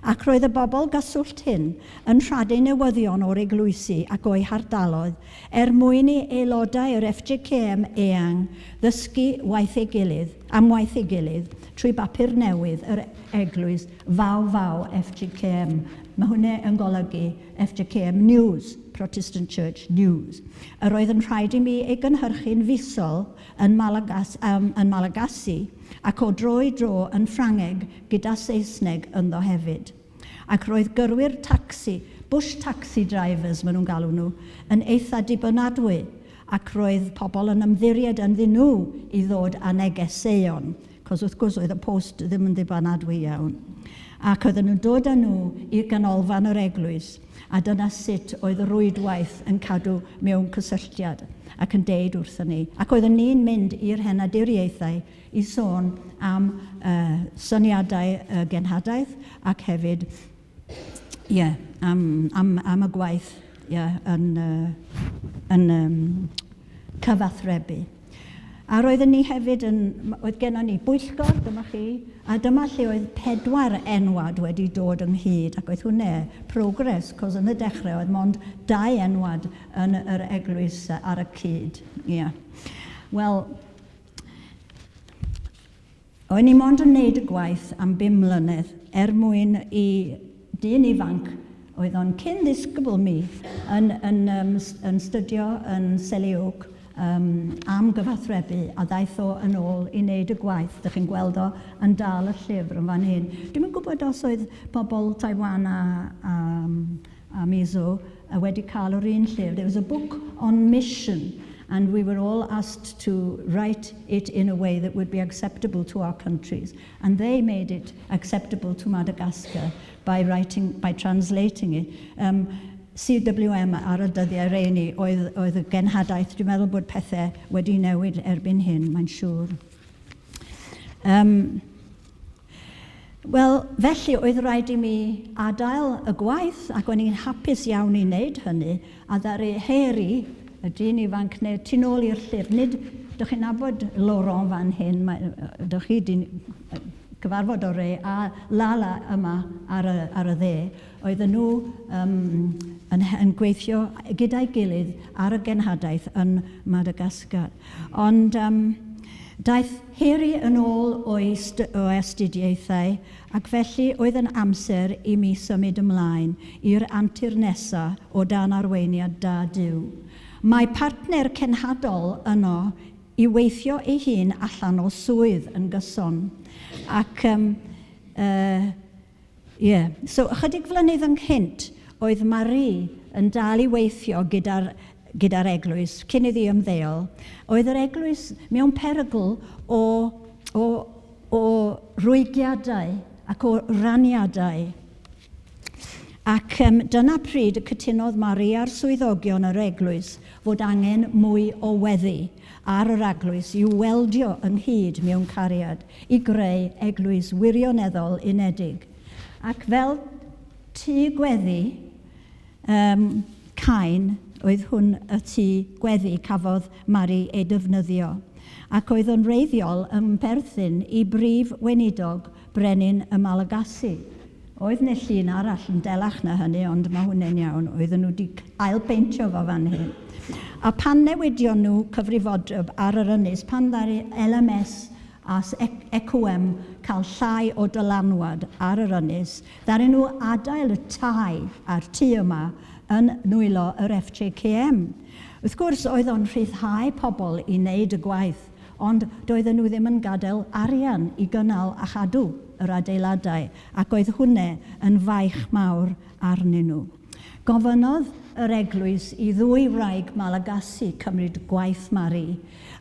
Ac roedd y bobl gyswllt hyn yn rhadu newyddion o'r eglwysi ac o'u hardaloedd er mwyn i aelodau yr FJKM eang ddysgu waith ei gilydd, am waith ei gilydd trwy bapur newydd yr eglwys Vaovao FJKM. Mae hwnna yn golygu FJKM News, Protestant Church News. Yr oedd yn rhaid i mi ei gynhyrchu'n fisol yn, Malagas, um, yn Malagasy ac o dro i dro yn Ffrangeg gyda Saesneg ynddo hefyd. Ac roedd gyrwyr tacsi, bush taxi drivers maen nhw'n galw nhw, yn eitha dibynadwy, ac roedd pobl yn ymddiried ynddyn nhw i ddod â negeseuon, cos wrth gwrs oedd y post ddim yn ddibynadwy iawn. Ac oedden nhw'n dod â nhw i ganolfan yr eglwys, a dyna sut oedd y rwydwaith yn cadw mewn cysylltiad ac yn deud wrthon ni. Ac oedden ni'n mynd i'r henaduriaethau i sôn am uh, syniadau y genhadaeth ac hefyd yeah, am, am, am y gwaith yeah, yn, uh, yn um, cyfathrebu. A roedden ni hefyd yn, oedd gennon ni bwyllgor, dyma chi, a dyma lle oedd pedwar enwad wedi dod ynghyd, ac oedd hwnna progress, cos yn y dechrau oedd mond dau enwad yn yr eglwys ar y cyd. Yeah. Wel, O'n i mond yn neud y gwaith am bum mlynedd er mwyn i dyn ifanc oedd o'n cyn ddisgybl mi yn, yn, um, yn studio yn Selly Oak um, am gyfathrebu a ddaeth o yn ôl i wneud y gwaith. Dych chi'n gweld o yn dal y llyfr yn fan hyn. Dwi'm yn gwybod os oedd pobl Taiwan a, a, a Mizo wedi cael yr un llyfr. There was a book on mission and we were all asked to write it in a way that would be acceptable to our countries. And they made it acceptable to Madagascar by writing, by translating it. Um, CWM ar y dyddiau rheini oedd, oedd y genhadaeth. Dwi'n meddwl bod pethau wedi newid erbyn hyn, mae'n siŵr. Um, Wel, felly oedd rhaid i mi adael y gwaith ac o'n i'n hapus iawn i wneud hynny a ddaru Harry, y dyn ifanc, neu tu nôl i'r llyfr, nid, dych chi'n nabod Laurent fan hyn, mae, dych chi di cyfarfod o re, a Lala yma ar y, ar y dde, oedden nhw um, yn, yn gweithio gyda'i gilydd ar y genhadaeth yn Madagascar. Ond um, daeth Harry yn ôl o'i o astudiaethau ac felly oedd yn amser i mi symud ymlaen i'r antur nesa o dan arweiniad da Duw. Mae partner cenhadol yno i weithio ei hun allan o swydd yn gyson. Ac um, uh, yeah. So ychydig flynydd ynghynt oedd Marie yn dal i weithio gyda'r gyda'r eglwys cyn iddi ymddeol, oedd yr eglwys mewn perygl o, o, o rwygiadau ac o raniadau. Ac um, dyna pryd y cytunodd Mari a'r swyddogion yr eglwys fod angen mwy o weddi ar yr eglwys i'w weldio ynghyd mewn cariad i greu eglwys wirioneddol unedig. Ac fel tŷ gweddi, um, Cain, oedd hwn y tŷ gweddi cafodd Mari ei defnyddio, ac oedd yn wreiddiol yn perthyn i brif weinidog brenin y Malagasy. Oedd 'ne llun arall yn delach na hynny, ond mae hwnna'n iawn, oedden nhw wedi ailbeintio fo fan hyn. A pan newidion nhw cyfrifoldeb ar yr ynys, pan ddaru LMS a ECOM cael llai o dylanwad ar yr ynys, ddaru nhw adael y tai a'r tŷ yma yn nwylo yr FJKM. Wrth gwrs, oedd o'n rhyddhau pobl i wneud y gwaith, ond doedden nhw ddim yn gadael arian i gynnal a chadw yr adeiladau, ac oedd hwnne yn faich mawr arnyn nhw. Gofynnodd yr eglwys i ddwy wraig Malagasy cymryd gwaith Mari,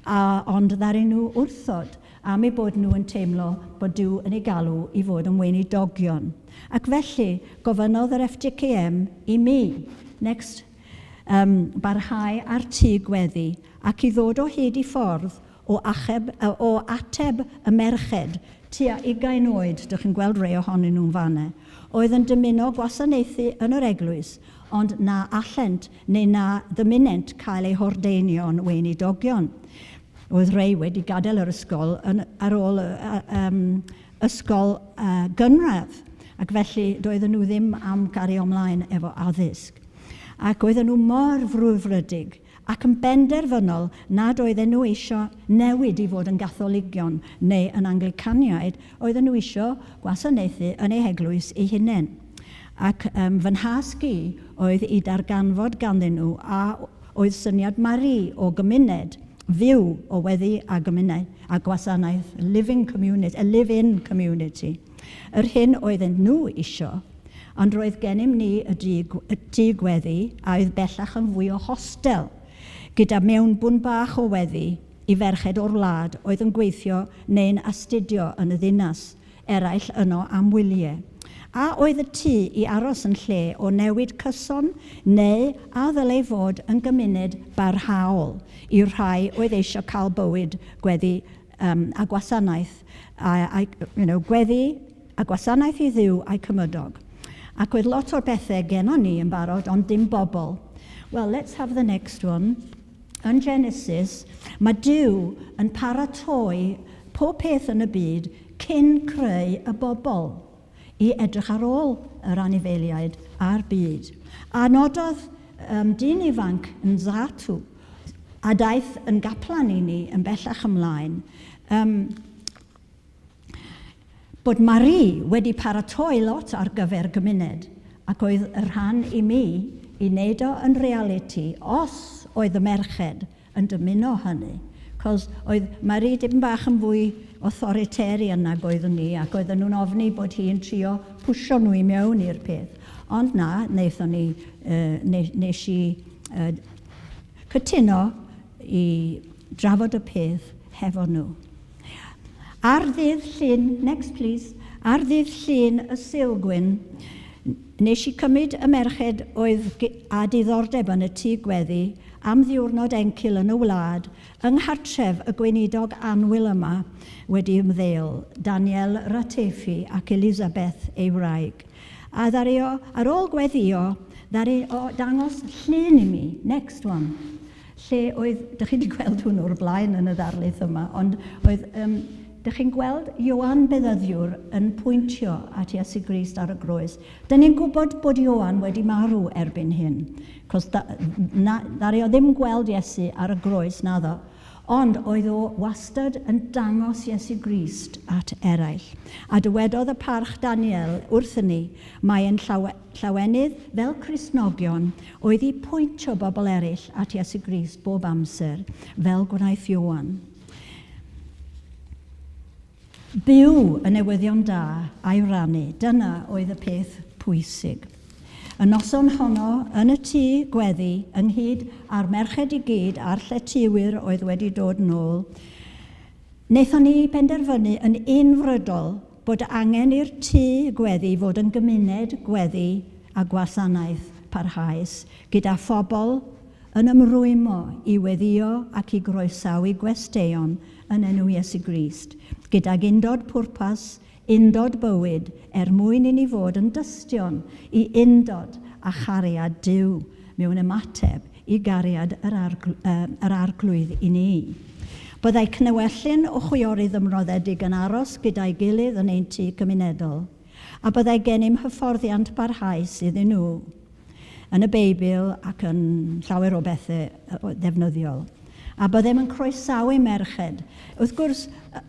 a ond ddaru nhw wrthod am eu bod nhw yn teimlo bod Duw yn eu galw i fod yn weinidogion. Ac felly, gofynnodd yr FJKM i mi, next, um, barhau â'r tŷ gweddi ac i ddod o hyd i ffordd o, acheb, o ateb y merched tua ugain oed, dych chi'n gweld rhai ohonyn nhw'n fanna, oedd yn dymuno gwasanaethu yn yr eglwys, ond na allent neu na ddymunent cael eu hordeinio'n weinidogion. Oedd rhai wedi gadael yr ysgol yn, ar ôl um, ysgol uh, gynradd, ac felly doedden nhw ddim am gario ymlaen efo addysg. Ac oedden nhw mor frwdfrydig ac yn benderfynol nad oedden nhw eisiau newid i fod yn Gatholigion neu yn Anglicaniaid, oedden nhw eisiau gwasanaethu yn eu heglwys eu hunain. Ac um, fy nhasg i oedd i darganfod ganddyn nhw a oedd syniad Marie o gymuned fyw o weddi a gymuned a gwasanaeth, living community, a live-in community. Yr hyn oedden nhw isio. Ond roedd gennym ni y dŷ gweddi a oedd bellach yn fwy o hostel, gyda mewnbwn bach o weddi i ferched o'r wlad oedd yn gweithio neu'n astudio yn y ddinas, eraill yno am wyliau. A oedd y tŷ i aros yn lle o newid cyson neu a ddylai fod yn gymuned barhaol i'r rhai oedd eisiau cael bywyd gweddi a gwasanaeth, a, gweddi a gwasanaeth i Dduw a'i cymydog. Ac oedd lot o'r bethau gennon ni yn barod, ond dim bobl. Well, let's have the next one. Yn Genesis, mae Duw yn paratoi pob peth yn y byd cyn creu y bobl i edrych ar ôl yr anifeiliaid a'r byd. A nododd dyn ifanc yn Zatu, a daeth yn gaplan i ni yn bellach ymlaen, bod Marie wedi paratoi lot ar gyfer gymuned, ac oedd y rhan i mi i wneud o yn realiti os oedd y merched yn dymuno hynny. Cos oedd Marie dipyn bach yn fwy authoritarian nag oeddwn ni, ac oedden nhw'n ofni bod hi'n trio pwsio nhw i mewn i'r peth. Ond na, wnaethon ni, nes i cytuno i drafod y peth hefo nhw. Ar ddydd Llun, next please, ar ddydd Llun y Sulgwyn, nes i cymryd y merched oedd â diddordeb yn y tŷ gweddi am ddiwrnod encil yn y wlad yng nghartref y gweinidog annwyl yma wedi ymddeol, Daniel Ratefi ac Elizabeth ei wraig. A ddaru o, ar ôl gweddïo, ddaru o dangos llun i mi, next one, lle oedd, dych chi wedi gweld hwn o'r blaen yn y ddarlith yma, ond oedd, dych chi'n gweld Ioan Bedyddiwr yn pwyntio at Iesu Grist ar y groes. Dyn ni'n gwybod bod Ioan wedi marw erbyn hyn, cos ddaru o ddim gweld Iesu ar y groes, naddo. Ond oedd o wastad yn dangos Iesu Grist at eraill. A dywedodd y parch Daniel wrthyn ni, mae e'n llawenydd fel Cristnogion oedd i pwyntio bobl eraill at Iesu Grist bob amser, fel gwnaeth Ioan. Byw y newyddion da a'i rannu, dyna oedd y peth pwysig. Y noson honno, yn y tŷ gweddi, ynghyd â'r merched i gyd a'r lletywyr oedd wedi dod nôl, wnaethon ni benderfynu yn unfrydol bod angen i'r tŷ gweddi fod yn gymuned gweddi a gwasanaeth parhaus, gyda phobl yn ymrwymo i weddïo ac i groesawu gwesteion yn enw Iesu Grist, gydag undod pwrpas, undod bywyd, er mwyn i ni fod yn dystion i undod a chariad Duw mewn ymateb i gariad yr Arglwydd i ni. Byddai cnywellyn o chwiorydd ymroddedig yn aros gyda'i gilydd yn ein tŷ cymunedol, a byddai gennym hyfforddiant barhaus iddyn nhw yn y Beibl ac yn llawer o bethau ddefnyddiol. A byddem yn croesawu merched. Wrth gwrs,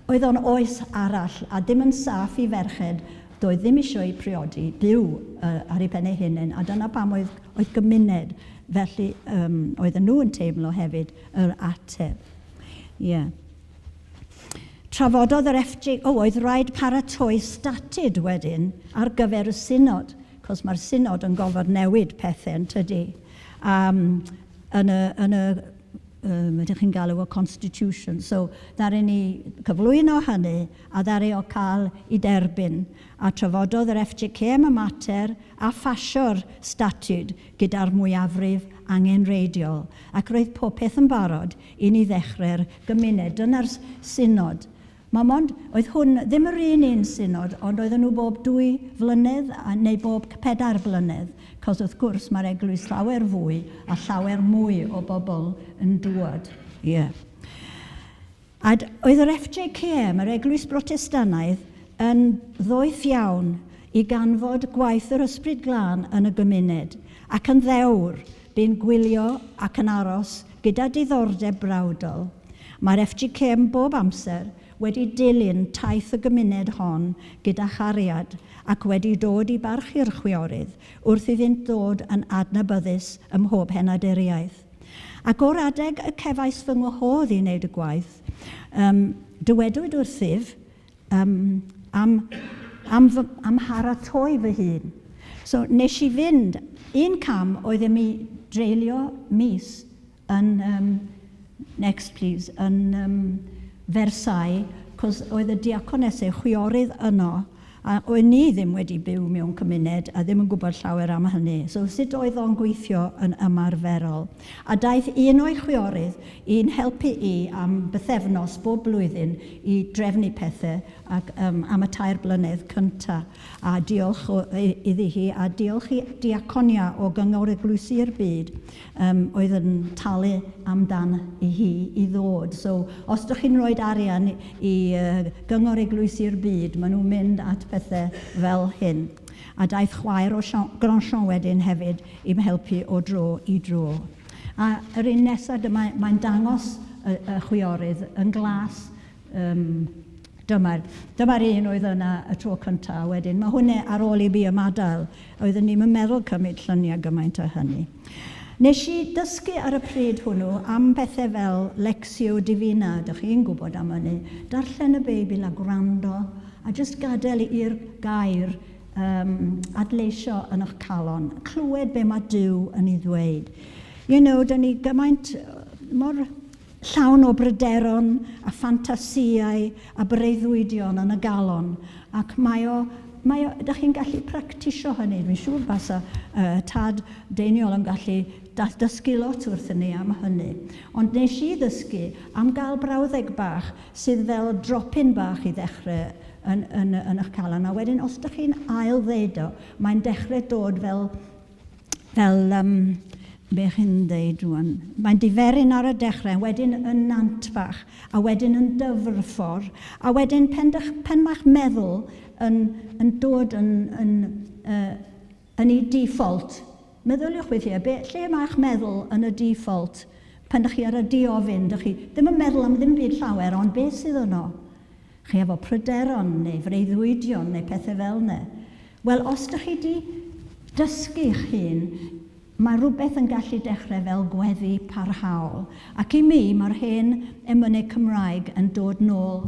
oedd o'n oes arall a dim yn saff i ferched, doedd ddim eisiau eu priodi, byw ar eu pen eu hunain, a dyna pam oedd, oedd gymuned. Felly, oedden nhw yn teimlo hefyd yr ateb. Ie. Yeah. Trafododd yr FJ... O, oedd rhaid paratoi statud wedyn ar gyfer y synod, cos mae'r synod yn gorfod newid pethau yn tydi. Yn y, yn y ydych chi'n galw y constitution. So, ddaru ni cyflwyno hynny a ddaru o cael i derbyn. A trafododd yr FJKM y mater a phasio'r statud gyda'r mwyafrif angenrheidiol. Ac roedd popeth yn barod i ni ddechrau'r gymuned. Dyna'r synod. Mae mond, oedd hwn ddim yr un un synod, ond oedden nhw bob 2 flynedd neu bob 4 blynedd, cos wrth gwrs mae'r eglwys llawer fwy a llawer mwy o bobl yn dŵad. Ie. Yeah. A oedd yr FJKM, yr Eglwys Brotestannaidd, yn ddoeth iawn i ganfod gwaith yr Ysbryd Glân yn y gymuned, ac yn ddewr, bu'n gwylio ac yn aros gyda diddordeb brawdol. Mae'r FGKM bob amser wedi dilyn taith y gymuned hon gyda chariad ac wedi dod i barchu'r chwiorydd wrth iddynt ddod yn adnabyddus ym mhob henaduriaeth. Ac o'r adeg y cefais fy ngwahodd i wneud y gwaith, dywedwyd wrthyf am, am, am, am mharatoi fy hun. So nes i fynd, un cam oedd i mi dreulio mis yn, next please, yn Versailles, cos oedd y diaconesau chwiorydd yno, a oedd ni ddim wedi byw mewn cymuned a ddim yn gwybod llawer am hynny. So sut oedd o'n gweithio yn ymarferol. A daeth un o'i chwiorydd i'n helpu i am bythefnos bob blwyddyn i drefnu pethau ac am y 3 blynedd cynta. A diolch iddi hi, a diolch i Diaconia o Gyngor Eglwysi'r Byd oedd yn talu amdan i hi i ddod. So, os dych chi'n rhoi arian i Gyngor Eglwysi'r Byd, maen nhw'n mynd at pethau fel hyn. A daeth chwaer o Grandchamp wedyn hefyd i'm helpu o dro i dro. A yr un nesaf, dyma, mae'n dangos y chwiorydd yn glas. Dyma'r un oedd yna y tro cyntaf. Wedyn, mae hwnna ar ôl i fi ymadael. Oeddwn ni'n meddwl cymryd lluniau gymaint o hynny. Nes i dysgu ar y pryd hwnnw am bethau fel Lectio Divina, dych chi'n gwybod am hynny. Darllen y Beibl a gwrando, a jyst gadael i'r gair adleisio yn eich calon. Clywed be mae Duw yn ei ddweud. You know, dyn ni gymaint mor llawn o bryderon a ffantasïau a breuddwydion yn y galon, ac mae o, dych chi'n gallu practisio hynny. Dwi'n siŵr basa tad Deiniol yn gallu dysgu lot wrthyn ni am hynny. Ond nes i ddysgu am gael brawddeg bach sydd fel dropyn bach i ddechrau yn eich calon. A wedyn, os ydych chi'n ail ddeud o, mae'n dechrau dod fel be chi'n dweud rwan, mae'n diferyn ar y dechrau, wedyn yn nant bach, a wedyn yn dyfrffordd, a wedyn pen ma'ch meddwl yn dod yn ei default. Meddyliwch weithiau, lle mae'ch meddwl yn y default? Pan ydych chi ar y diofyn, dych chi ddim yn meddwl am ddim byd llawer, ond beth sydd yno? Chi efo pryderon neu freuddwydion neu pethau fel yna. Wel, os ydych chi wedi dysgu'ch hun, mae rhywbeth yn gallu dechrau fel gweddi parhaol. Ac i mi, mae'r hen emynau Cymraeg yn dod nôl.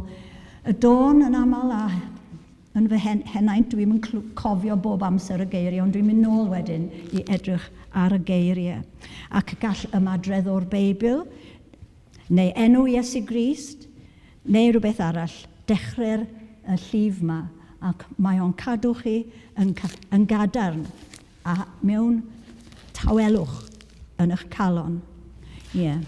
Y dôn yn aml a yn fy henaint, dwi'n yn cofio bob amser y geiriau, ond dwi'n mynd nôl wedyn i edrych ar y geiriau. Ac gall ymadredd o'r Beibl, neu enw Iesu Grist, neu rhywbeth arall, dechrau'r y llif yma, ac mae o'n cadw chi yn gadarn a mewn tawelwch yn eich calon. Ie. Yeah.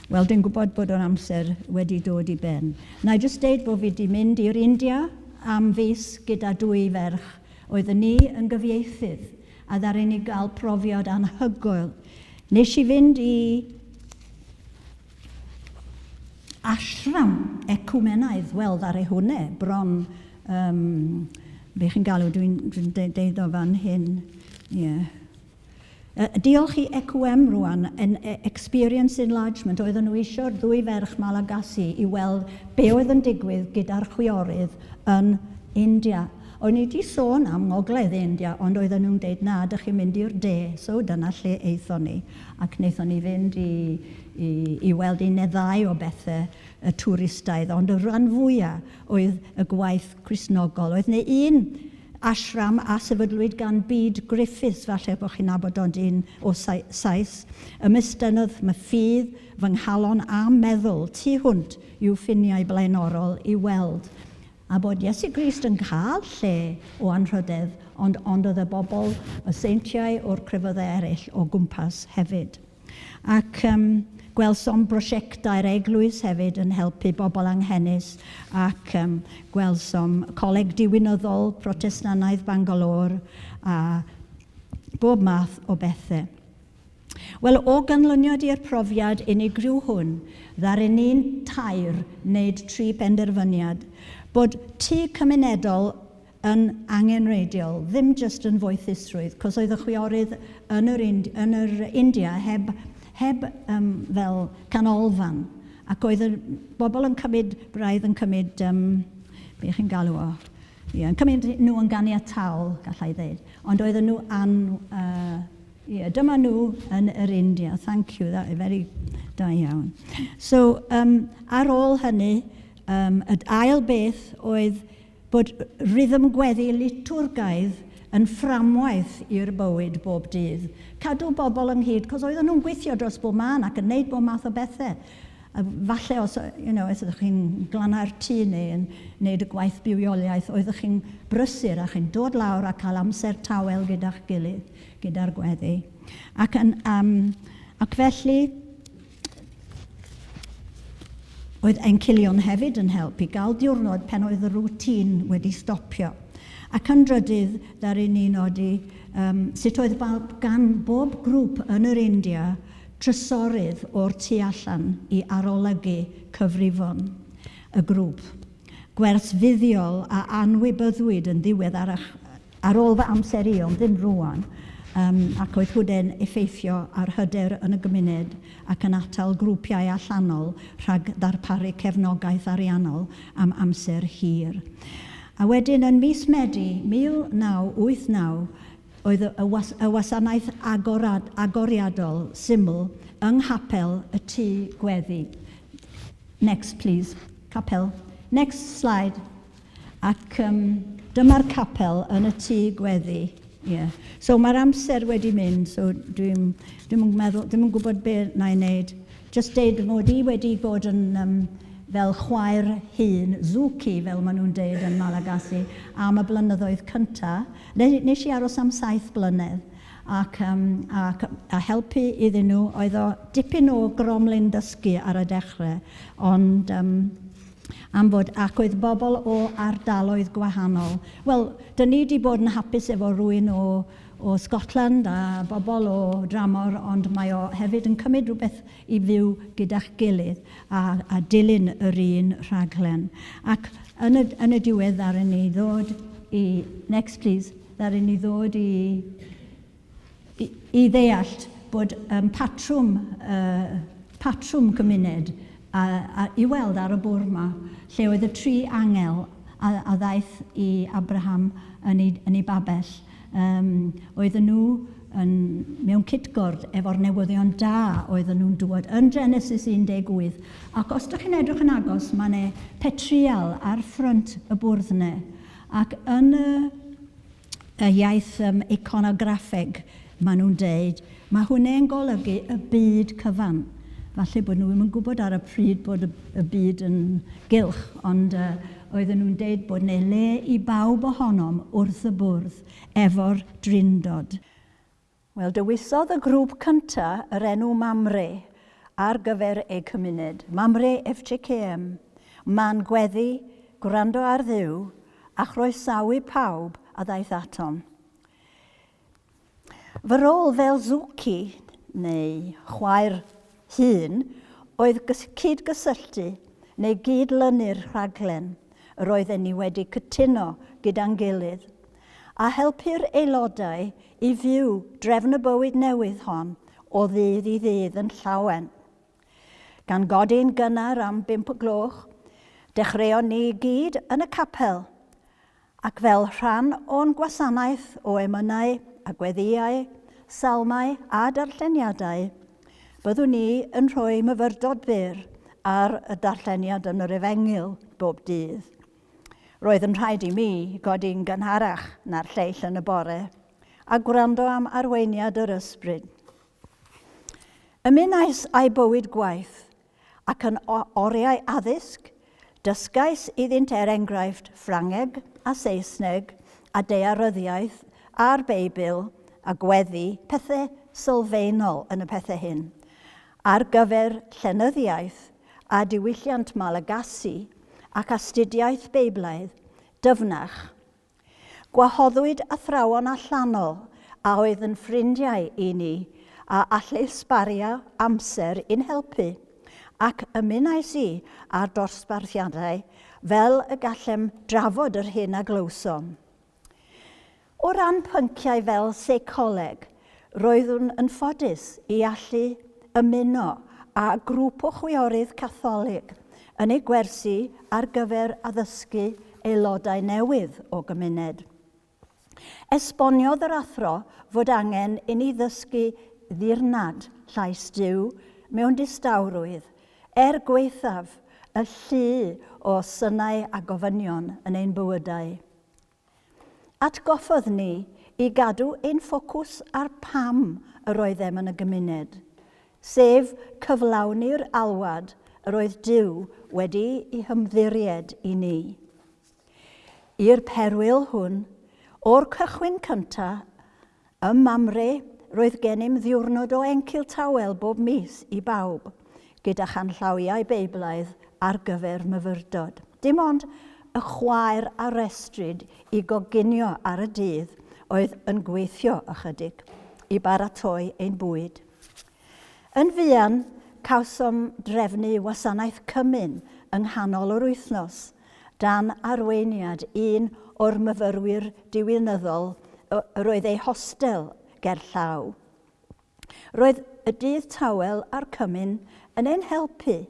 Wel, dwi'n gwybod bod o'n amser wedi dod i ben. Na i jyst deud bod fi wedi mynd i'r India am fis gyda 2 ferch. Oedden ni yn gyfieithydd a ddaru ni gael profiad anhygoel. Nes i fynd i ashram ecumenaidd, wel, ddaru hwnna bron, be chi'n galw, dwi'n deud o fan hyn, ie. Yeah. Diolch i EQM rwan, yn Experience Enlargement, oedden nhw eisiau'r 2 ferch Malagasy i weld be oedd yn digwydd gyda'r chwiorydd yn India. O'n i wedi sôn am ngogledd India, ond oedden nhw'n deud, na, dych chi'n mynd i'r de, so dyna lle aethon ni. Ac wnaethon ni fynd i weld un neu ddau o bethau y twristaidd, ond y rhan fwyaf oedd y gwaith Cristnogol. Oedd neu un ashram a sefydlwyd gan Bede Griffiths, falle bod chi'n nabod ond un o Sais, ymestynnodd fy ffydd, fy nghalon a meddwl tu hwnt i'w ffiniau blaenorol i weld a bod Iesu Grist yn cael lle o anrhydedd, ond oedd y bobl, y seintiau o'r crefyddau eraill o gwmpas hefyd. Ac gwelsom brosiectau'r eglwys hefyd yn helpu bobl anghenus, ac gwelsom Coleg Diwinyddol Protestannaidd Bangalore a bob math o bethau. Wel, o ganlyniad i'r profiad unigryw hwn, ddaru ni'n tair wneud 3 penderfyniad, bod tŷ cymunedol yn angenrheidiol, ddim jyst yn foethusrwydd, cos oedd y chwiorydd yn yr India heb fel canolfan, ac oedd y bobl yn cymryd, braidd yn cymryd, be chi'n galw o? Ie, yn cymryd nhw yn ganiataol, gallai ddeud, ond oedden nhw ie, dyma nhw yn yr India. Thank you, that is very da iawn. So, ar ôl hynny, y ail beth oedd bod rhythm gweddi litwrgaidd yn fframwaith i'r bywyd bob dydd. Cadw bobl ynghyd, cos oedden nhw'n gweithio dros bob man ac yn neud bob math o bethau. A falle os, you know, os ydych chi'n glanhau'r tŷ neu yn neud y gwaith bywioliaeth, oeddech chi'n brysur a chi'n dod lawr a cael amser tawel gyda'ch gilydd, gyda'r gweddi. Ac, yn, um, ac felly, oedd encilion hefyd yn help i gael diwrnod pen oedd y rwtîn wedi stopio. Ac yn drydydd, ddaru ni nodi um, sut oedd gan bob grŵp yn yr India trysorydd o'r tu allan i arolygu cyfrifon y grŵp. Gwers fuddiol a anwybyddwyd yn ddiweddarach ar ôl fy amser i, ond ddim rŵan, um, ac oedd hwnna'n effeithio ar hyder yn y gymuned ac yn atal grwpiau allanol rhag ddarparu cefnogaeth ariannol am amser hir. A wedyn yn mis Medi 1989, oedd y, was, y wasanaeth agorad, agoriadol syml yng nghapel y tŷ gweddi. Next, please. Capel. Next slide. Ac um, dyma'r capel yn y tŷ gweddi. Yeah. So mae'r amser wedi mynd, so dwi'n dwi meddwl, dwi'm yn gwybod be na i wneud. Just deud mod i wedi bod yn um, fel chwaer hŷn, zoky fel maen nhw'n deud yn Malagasy, am y blynyddoedd cynta. Nes i aros am 7 blynedd ac, um, ac a helpu iddyn nhw. Oedd o dipyn o gromlin dysgu ar y dechrau, ond um, am fod ac oedd bobl o ardaloedd gwahanol. Wel, dyn ni wedi bod yn hapus efo rhywun o, o Scotland a bobl o dramor, ond mae o hefyd yn cymryd rhywbeth i fyw gyda'ch gilydd a, a dilyn yr un rhaglen. Ac yn y, yn y diwedd ddaru ni ddod i... Next, please. Ddaru ni ddod i, i, i ddeall bod um, patrwm, uh, patrwm cymuned a, a, i weld ar y bwrdd yma, lle oedd y tri angel a, a ddaeth i Abraham yn ei, yn ei babell. Um, oedden nhw yn, mewn cytgord efo'r newyddion da oedden nhw'n dŵad yn Genesis 18. Ac os ydych chi'n edrych yn agos, mae yna petrial ar ffrynt y bwrdd yna. Ac yn y, y iaith um, iconograffeg, maen nhw'n deud, mae hwnna'n golygu y byd cyfan. Falle bod nhw ddim yn gwybod ar y pryd bod y, y byd yn gylch, ond uh, oedden nhw'n deud bod neu le i bawb ohonom wrth y bwrdd efo'r drindod. Wel, dewisodd y grŵp cynta yr enw Mamre ar gyfer eu cymuned. Mamre FJKM, man gweddi, gwrando ar Dduw, a chroesawu pawb a ddaeth atom. Fy rôl fel Zoky, neu chwaer hŷn, oedd cyd-gysylltu neu gyd-lynu'r rhaglen yr oedden ni wedi cytuno gyda'n gilydd, a helpu'r aelodau i fyw drefn y bywyd newydd hon o ddydd i ddydd yn llawen. Gan godi'n gynnar am bump o gloch, dechreuon ni i gyd yn y capel Ac fel rhan o'n gwasanaeth o emynau a gweddïau, salmau a darlleniadau, byddwn ni yn rhoi myfyrdod byr ar y darlleniad yn yr Efengyl bob dydd. Roedd yn rhaid i mi godi'n gynharach na'r lleill yn y bore a gwrando am arweiniad yr ysbryd. Ymunais â'i bywyd gwaith ac yn oriau addysg, dysgais iddynt er enghraifft Ffrangeg a Saesneg a daearyddiaeth a'r Beibl a gweddi, pethau sylfaenol yn y pethau hyn, ar gyfer llenyddiaeth a diwylliant Malagasy ac astudiaeth Beiblaidd dyfnach. Gwahoddwyd athrawon allanol a oedd yn ffrindiau i ni a allai sbario amser i'n helpu, ac ymunais i â'r dosbarthiadau fel y gallem drafod yr hyn a glywsom. O ran pynciau fel seicoleg, roeddwn yn ffodus i allu ymuno â grŵp o chwiorydd Catholig yn eu gwersi ar gyfer addysgu aelodau newydd o gymuned. Esboniodd yr athro fod angen i ni ddysgu ddirnad llais Duw mewn distawrwydd, er gwaethaf y llu o synau a gofynion yn ein bywydau. Atgoffodd ni i gadw ein ffocws ar pam yr oeddem yn y gymuned, sef cyflawni'r alwad yr oedd Duw wedi ei hymddiried i ni. I'r perwyl hwn, o'r cychwyn cyntaf, Ym Mamre, roedd gennym ddiwrnod o encil tawel bob mis i bawb, gyda chanllawiau Beiblaidd ar gyfer myfyrdod. Dim ond y chwaer a restryd i goginio ar y dydd oedd yn gweithio ychydig i baratoi ein bwyd. Yn fuan, cawsom drefnu wasanaeth cymun yng nghanol yr wythnos, dan arweiniad un o'r myfyrwyr diwinyddol yr oedd ei hostel gerllaw. Roedd y dydd tawel a'r cymun yn ein helpu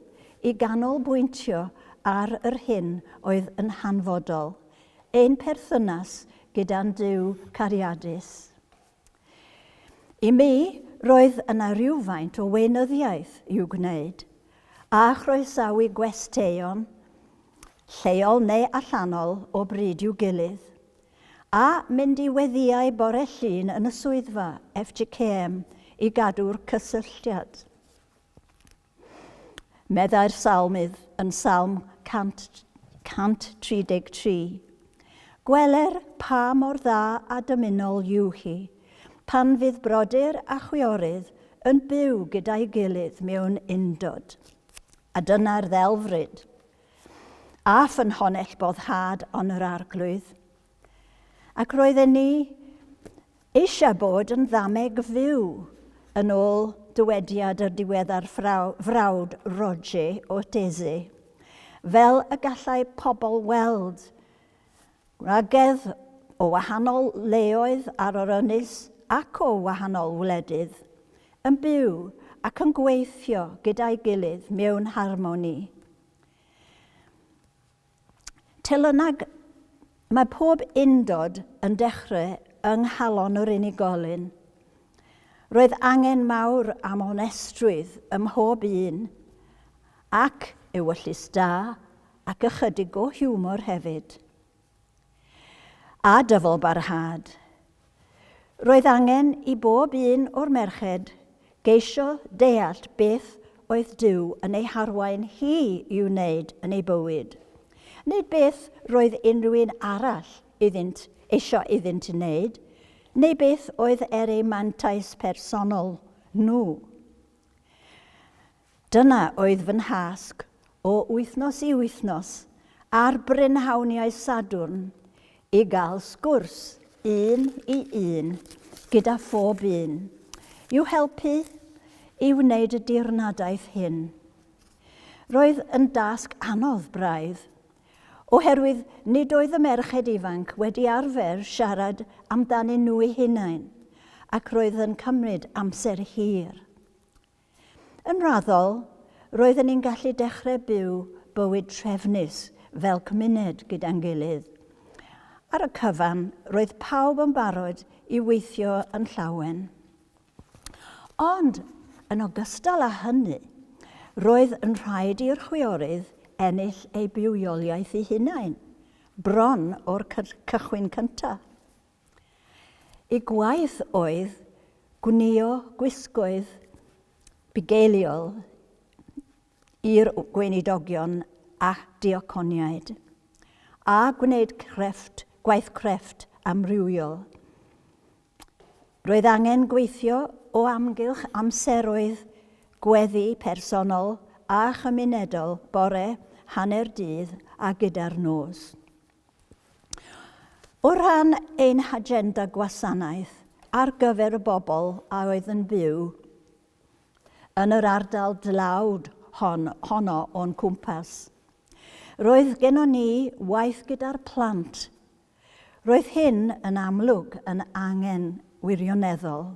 i ganolbwyntio ar yr hyn oedd yn hanfodol, ein perthynas gyda'n Duw cariadus. I mi, roedd yna rywfaint o weinyddiaeth i'w gwneud, a chroesawu gwesteion, lleol neu allanol, o bryd i'w gilydd, a mynd i weddïau bore Llun yn y swyddfa, FGKM, i gadw'r cysylltiad. Meddai'r salmydd yn Salm 133, Gweler pa mor dda a dymunol yw hi, pan fydd brodyr a chwiorydd yn byw gyda'i gilydd mewn undod. A dyna'r ddelfryd, a ffynhonnell boddhad on yr Arglwydd. Ac roedden ni Eisiau bod yn ddameg fyw, yn ôl dywediad yr diweddar frawd Roger o Teze, fel y gallai pobl weld gwragedd o wahanol leoedd ar yr ynys ac o wahanol wledydd, yn byw ac yn gweithio gyda'i gilydd mewn harmoni. Telynag, mae pob undod yn dechrau yng nghalon yr unigolyn. Roedd angen mawr am onestrwydd ym mhob un, ac ewyllys da ac ychydig o hiwmor hefyd. A dyfalbarhad. Roedd angen i bob un o'r merched geisio deall beth oedd Duw yn ei harwain hi i'w wneud yn ei bywyd, nid beth roedd unrhyw un arall iddynt eisiau iddynt wneud, neu beth oedd er eu mantais personol nhw. Dyna oedd fy nhasg o wythnos i wythnos ar brynhawniau Sadwrn i gael sgwrs un i un gyda phob un, i'w helpu i wneud y dirnadaeth hyn. Roedd yn dasg anodd braidd, oherwydd nid oedd y merched ifanc wedi arfer siarad amdanyn nhw eu hunain, ac roedd yn cymryd amser hir. Yn raddol, roedden ni'n gallu dechrau byw bywyd trefnus fel cymuned gyda'n gilydd. Ar y cyfan, roedd pawb yn barod i weithio yn llawen. Ond, yn ogystal â hynny, roedd yn rhaid i'r chwiorydd ennill eu bywioliaeth eu hunain, bron o'r cychwyn cyntaf. Y gwaith oedd gwnïo gwisgoedd bugeiliol i'r gweinidogion a diaconiaid, a gwneud crefft, gwaith crefft amrywiol. Roedd angen gweithio o amgylch amseroedd gweddi personol a chymunedol bore, hanner dydd a gyda'r nos. O ran ein hagenda gwasanaeth ar gyfer y bobl a oedd yn byw yn yr ardal dlawd hon, honno o'n cwmpas, roedd gennon ni waith gyda'r plant. Roedd hyn yn amlwg yn angen wirioneddol,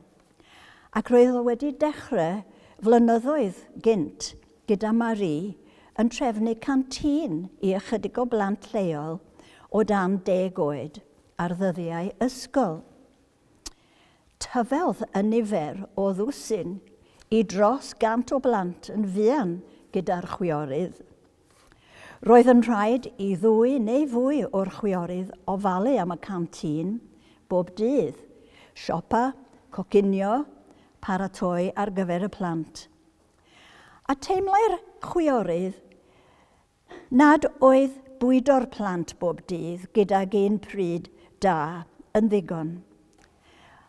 ac roedd o wedi dechrau flynyddoedd gynt gyda Marie yn trefnu cantîn i ychydig o blant lleol o dan deg oed ar ddyddiau ysgol. Tyfeldd y nifer o ddwsin i dros gant o blant yn fuan gyda'r chwiorydd. Roedd yn rhaid i ddwy neu fwy o'r chwiorydd ofalu am y cantîn bob dydd. Siopa, coginio, paratoi ar gyfer y plant. A teimlai'r chwiorydd nad oedd bwydo'r plant bob dydd gydag un pryd da yn ddigon.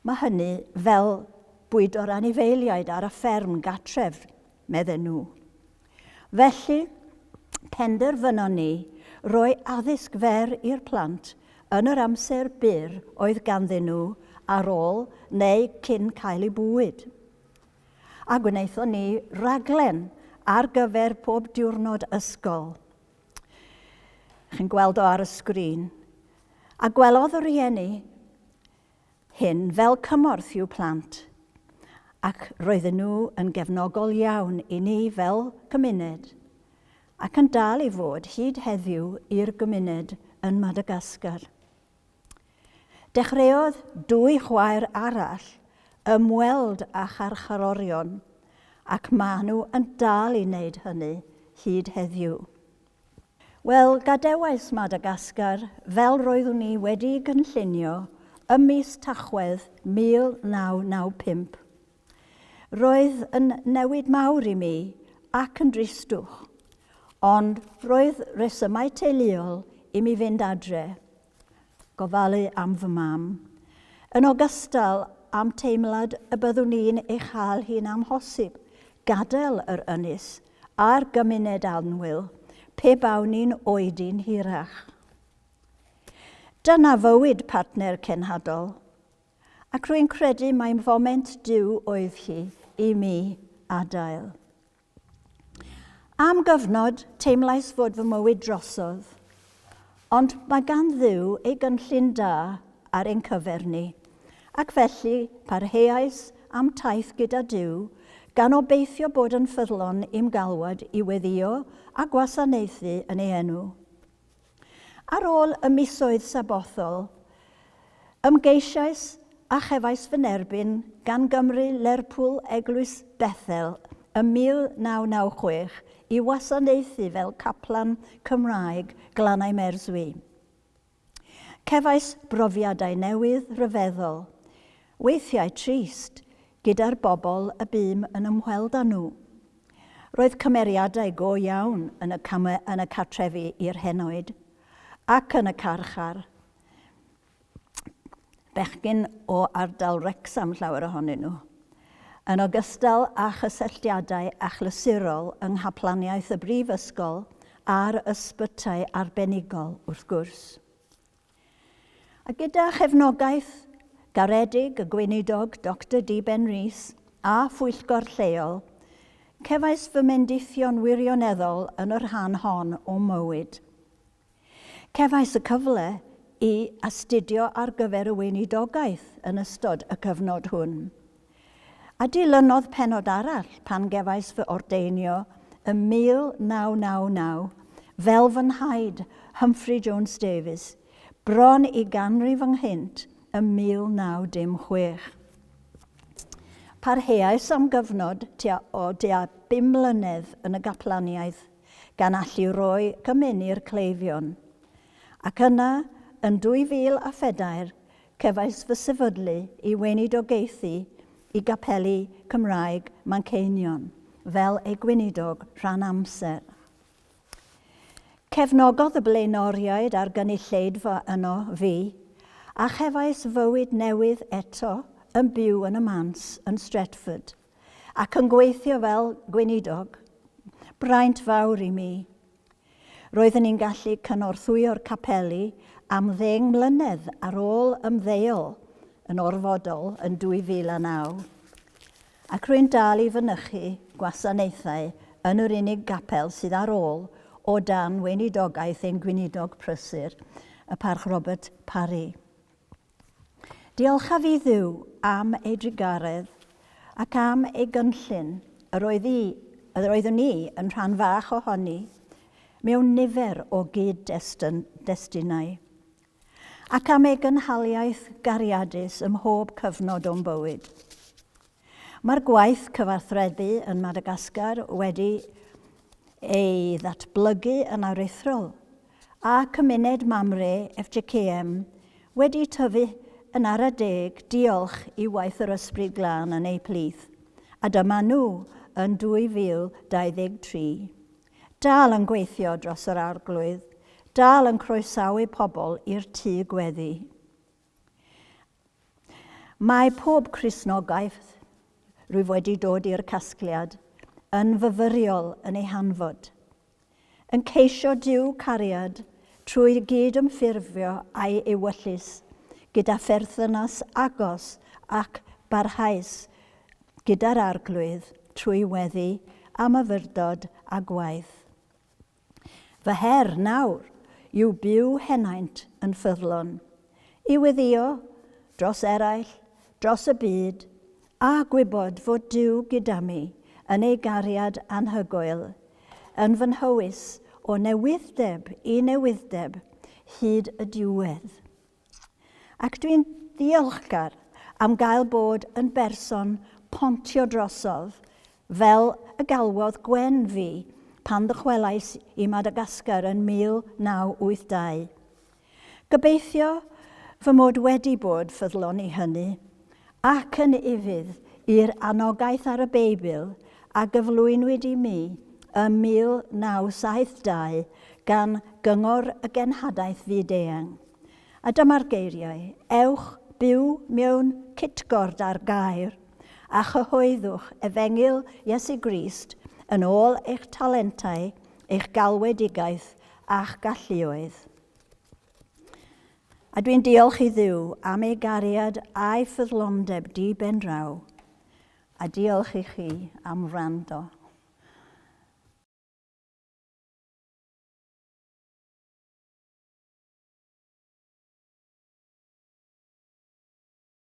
Mae hynny fel bwydo'r anifeiliaid ar y fferm gartref, medden nhw. Felly, penderfynon ni roi addysg fer i'r plant yn yr amser byr oedd ganddyn nhw ar ôl neu cyn cael eu bwyd. A gwnaethon ni raglen ar gyfer pob diwrnod ysgol. Chi'n gweld o ar y sgrin. A gwelodd y rhieni hyn fel cymorth i'w plant, ac roedden nhw yn gefnogol iawn i ni fel cymuned, ac yn dal i fod hyd heddiw i'r gymuned yn Madagascar. Dechreuodd dwy chwaer arall ymweld â charcharorion ac maen nhw yn dal i wneud hynny hyd heddiw. Wel, gadewais Madagascar fel roeddwn i wedi'i gynllunio ym mis Tachwedd 1995. Roedd yn newid mawr i mi ac yn dristwch, ond roedd rhesymau teuluol i mi fynd adre, gofalu am fy mam, yn ogystal â'm teimlad y byddwn i'n ei chael hi'n amhosib gadael yr ynys a'r gymuned annwyl pe bawn i'n oedi'n hirach. Dyna fywyd partner cenhadol, ac rwy'n credu mai foment Duw oedd hi i mi adael. Am gyfnod, teimlais fod fy mywyd drosodd, ond mae gan Dduw ei gynllun da ar ein cyfer ni, ac felly parheais a'm taith gyda Duw, gan obeithio bod yn ffyddlon i'm galwad i weddïo a gwasanaethu yn ei enw. Ar ôl y misoedd Sabothol, ymgeisiais a chefais fy nerbyn gan Gymry Lerpwl Eglwys Bethel ym 1996 i wasanaethu fel caplan Cymraeg Glannau Merswy. Cefais brofiadau newydd rhyfeddol, weithiau trist, gyda'r bobl y bûm yn ymweld â nhw. Roedd cymeriadau go iawn yn y yn y cartrefi i'r henoed, ac yn y carchar. Bechgyn o ardal Wrecsam llawer ohonyn nhw. Yn ogystal â chysylltiadau achlysurol yng nghaplaniaeth y brifysgol a'r ysbytai arbenigol, wrth gwrs. A gyda chefnogaeth garedig y gweinidog Doctor D Ben Rees a phwyllgor lleol, cefais fy mendithio'n wirioneddol yn y rhan hon o'm mywyd. Cefais y cyfle i astudio ar gyfer y weinidogaeth yn ystod y cyfnod hwn. A dilynodd pennod arall pan gefais fy ordeinio ym 1999 fel fy nhaid, Humphrey Jones Davies, bron i ganrif ynghynt ym 1916. Parheais am gyfnod tua o tua bum mlynedd yn y gaplaniaeth, gan allu roi cymun i'r cleifion. Ac yna, yn 2004, Cefais fy sefydlu i weinidogaethu i gapeli Cymraeg Manceinion fel eu gweinidog rhan amser. Cefnogodd y blaenoriaid a'r gynulleidfa yno fi, a chefais fywyd newydd eto yn byw yn y Mans yn Stretford, ac yn gweithio fel gweinidog. Braint fawr i mi. Roeddwn i'n gallu cynorthwyo'r capeli am ddeng mlynedd ar ôl ymddeol yn orfodol yn 2009, ac rwy'n dal i fynychu gwasanaethau yn yr unig gapel sydd ar ôl o dan weinidogaeth ein gweinidog prysur, y Parch Robert Parry. Diolchaf i Dduw am ei drugaredd ac am ei gynllun yr oedd i, yr oeddwn i yn rhan fach ohoni mewn nifer o gyd-destunau, ac am ei gynhaliaeth gariadus ym mhob cyfnod o'm bywyd. Mae'r gwaith cyfathrebu yn Madagascar wedi ei ddatblygu yn aruthrol, a cymuned Mamre, FJKM, wedi tyfu yn ara deg diolch i waith yr Ysbryd Glân yn eu plith, a dyma nhw yn 2023. Dal yn gweithio dros yr Arglwydd, dal yn croesawu pobl i'r tŷ gweddi. Mae pob Cristnogaeth, rwyf wedi dod i'r casgliad, yn fyfyriol yn ei hanfod. Yn ceisio Duw cariad trwy gyd-ymffurfio â'i ewyllys gyda pherthynas agos ac barhaus gyda'r Arglwydd trwy weddi a myfyrdod a gwaith. Fy her nawr yw byw henaint yn ffyddlon, i weddïo dros eraill, dros y byd, a gwybod fod Duw gyda mi yn ei gariad anhygoel, yn fy nhywys o newydd-deb i newydd-deb hyd y diwedd. Ac dwi'n ddiolchgar am gael bod yn berson pontio drosodd, fel y galwodd Gwen fi pan ddychwelais i Madagascar yn 1982. Gobeithio fy mod wedi bod ffyddlon i hynny, ac yn ufudd i'r anogaeth ar y Beibl a gyflwynwyd i mi ym 1972 gan Gyngor y Genhadaeth Fyd-eang. A dyma'r geiriau, Ewch, byw mewn cytgord â'r Gair, a chyhoeddwch Efengyl Iesu Grist yn ôl eich talentau, eich galwedigaeth a'ch galluoedd. A dwi'n diolch i Dduw am ei gariad a'i ffyddlondeb di-ben-draw, a diolch i chi am wrando.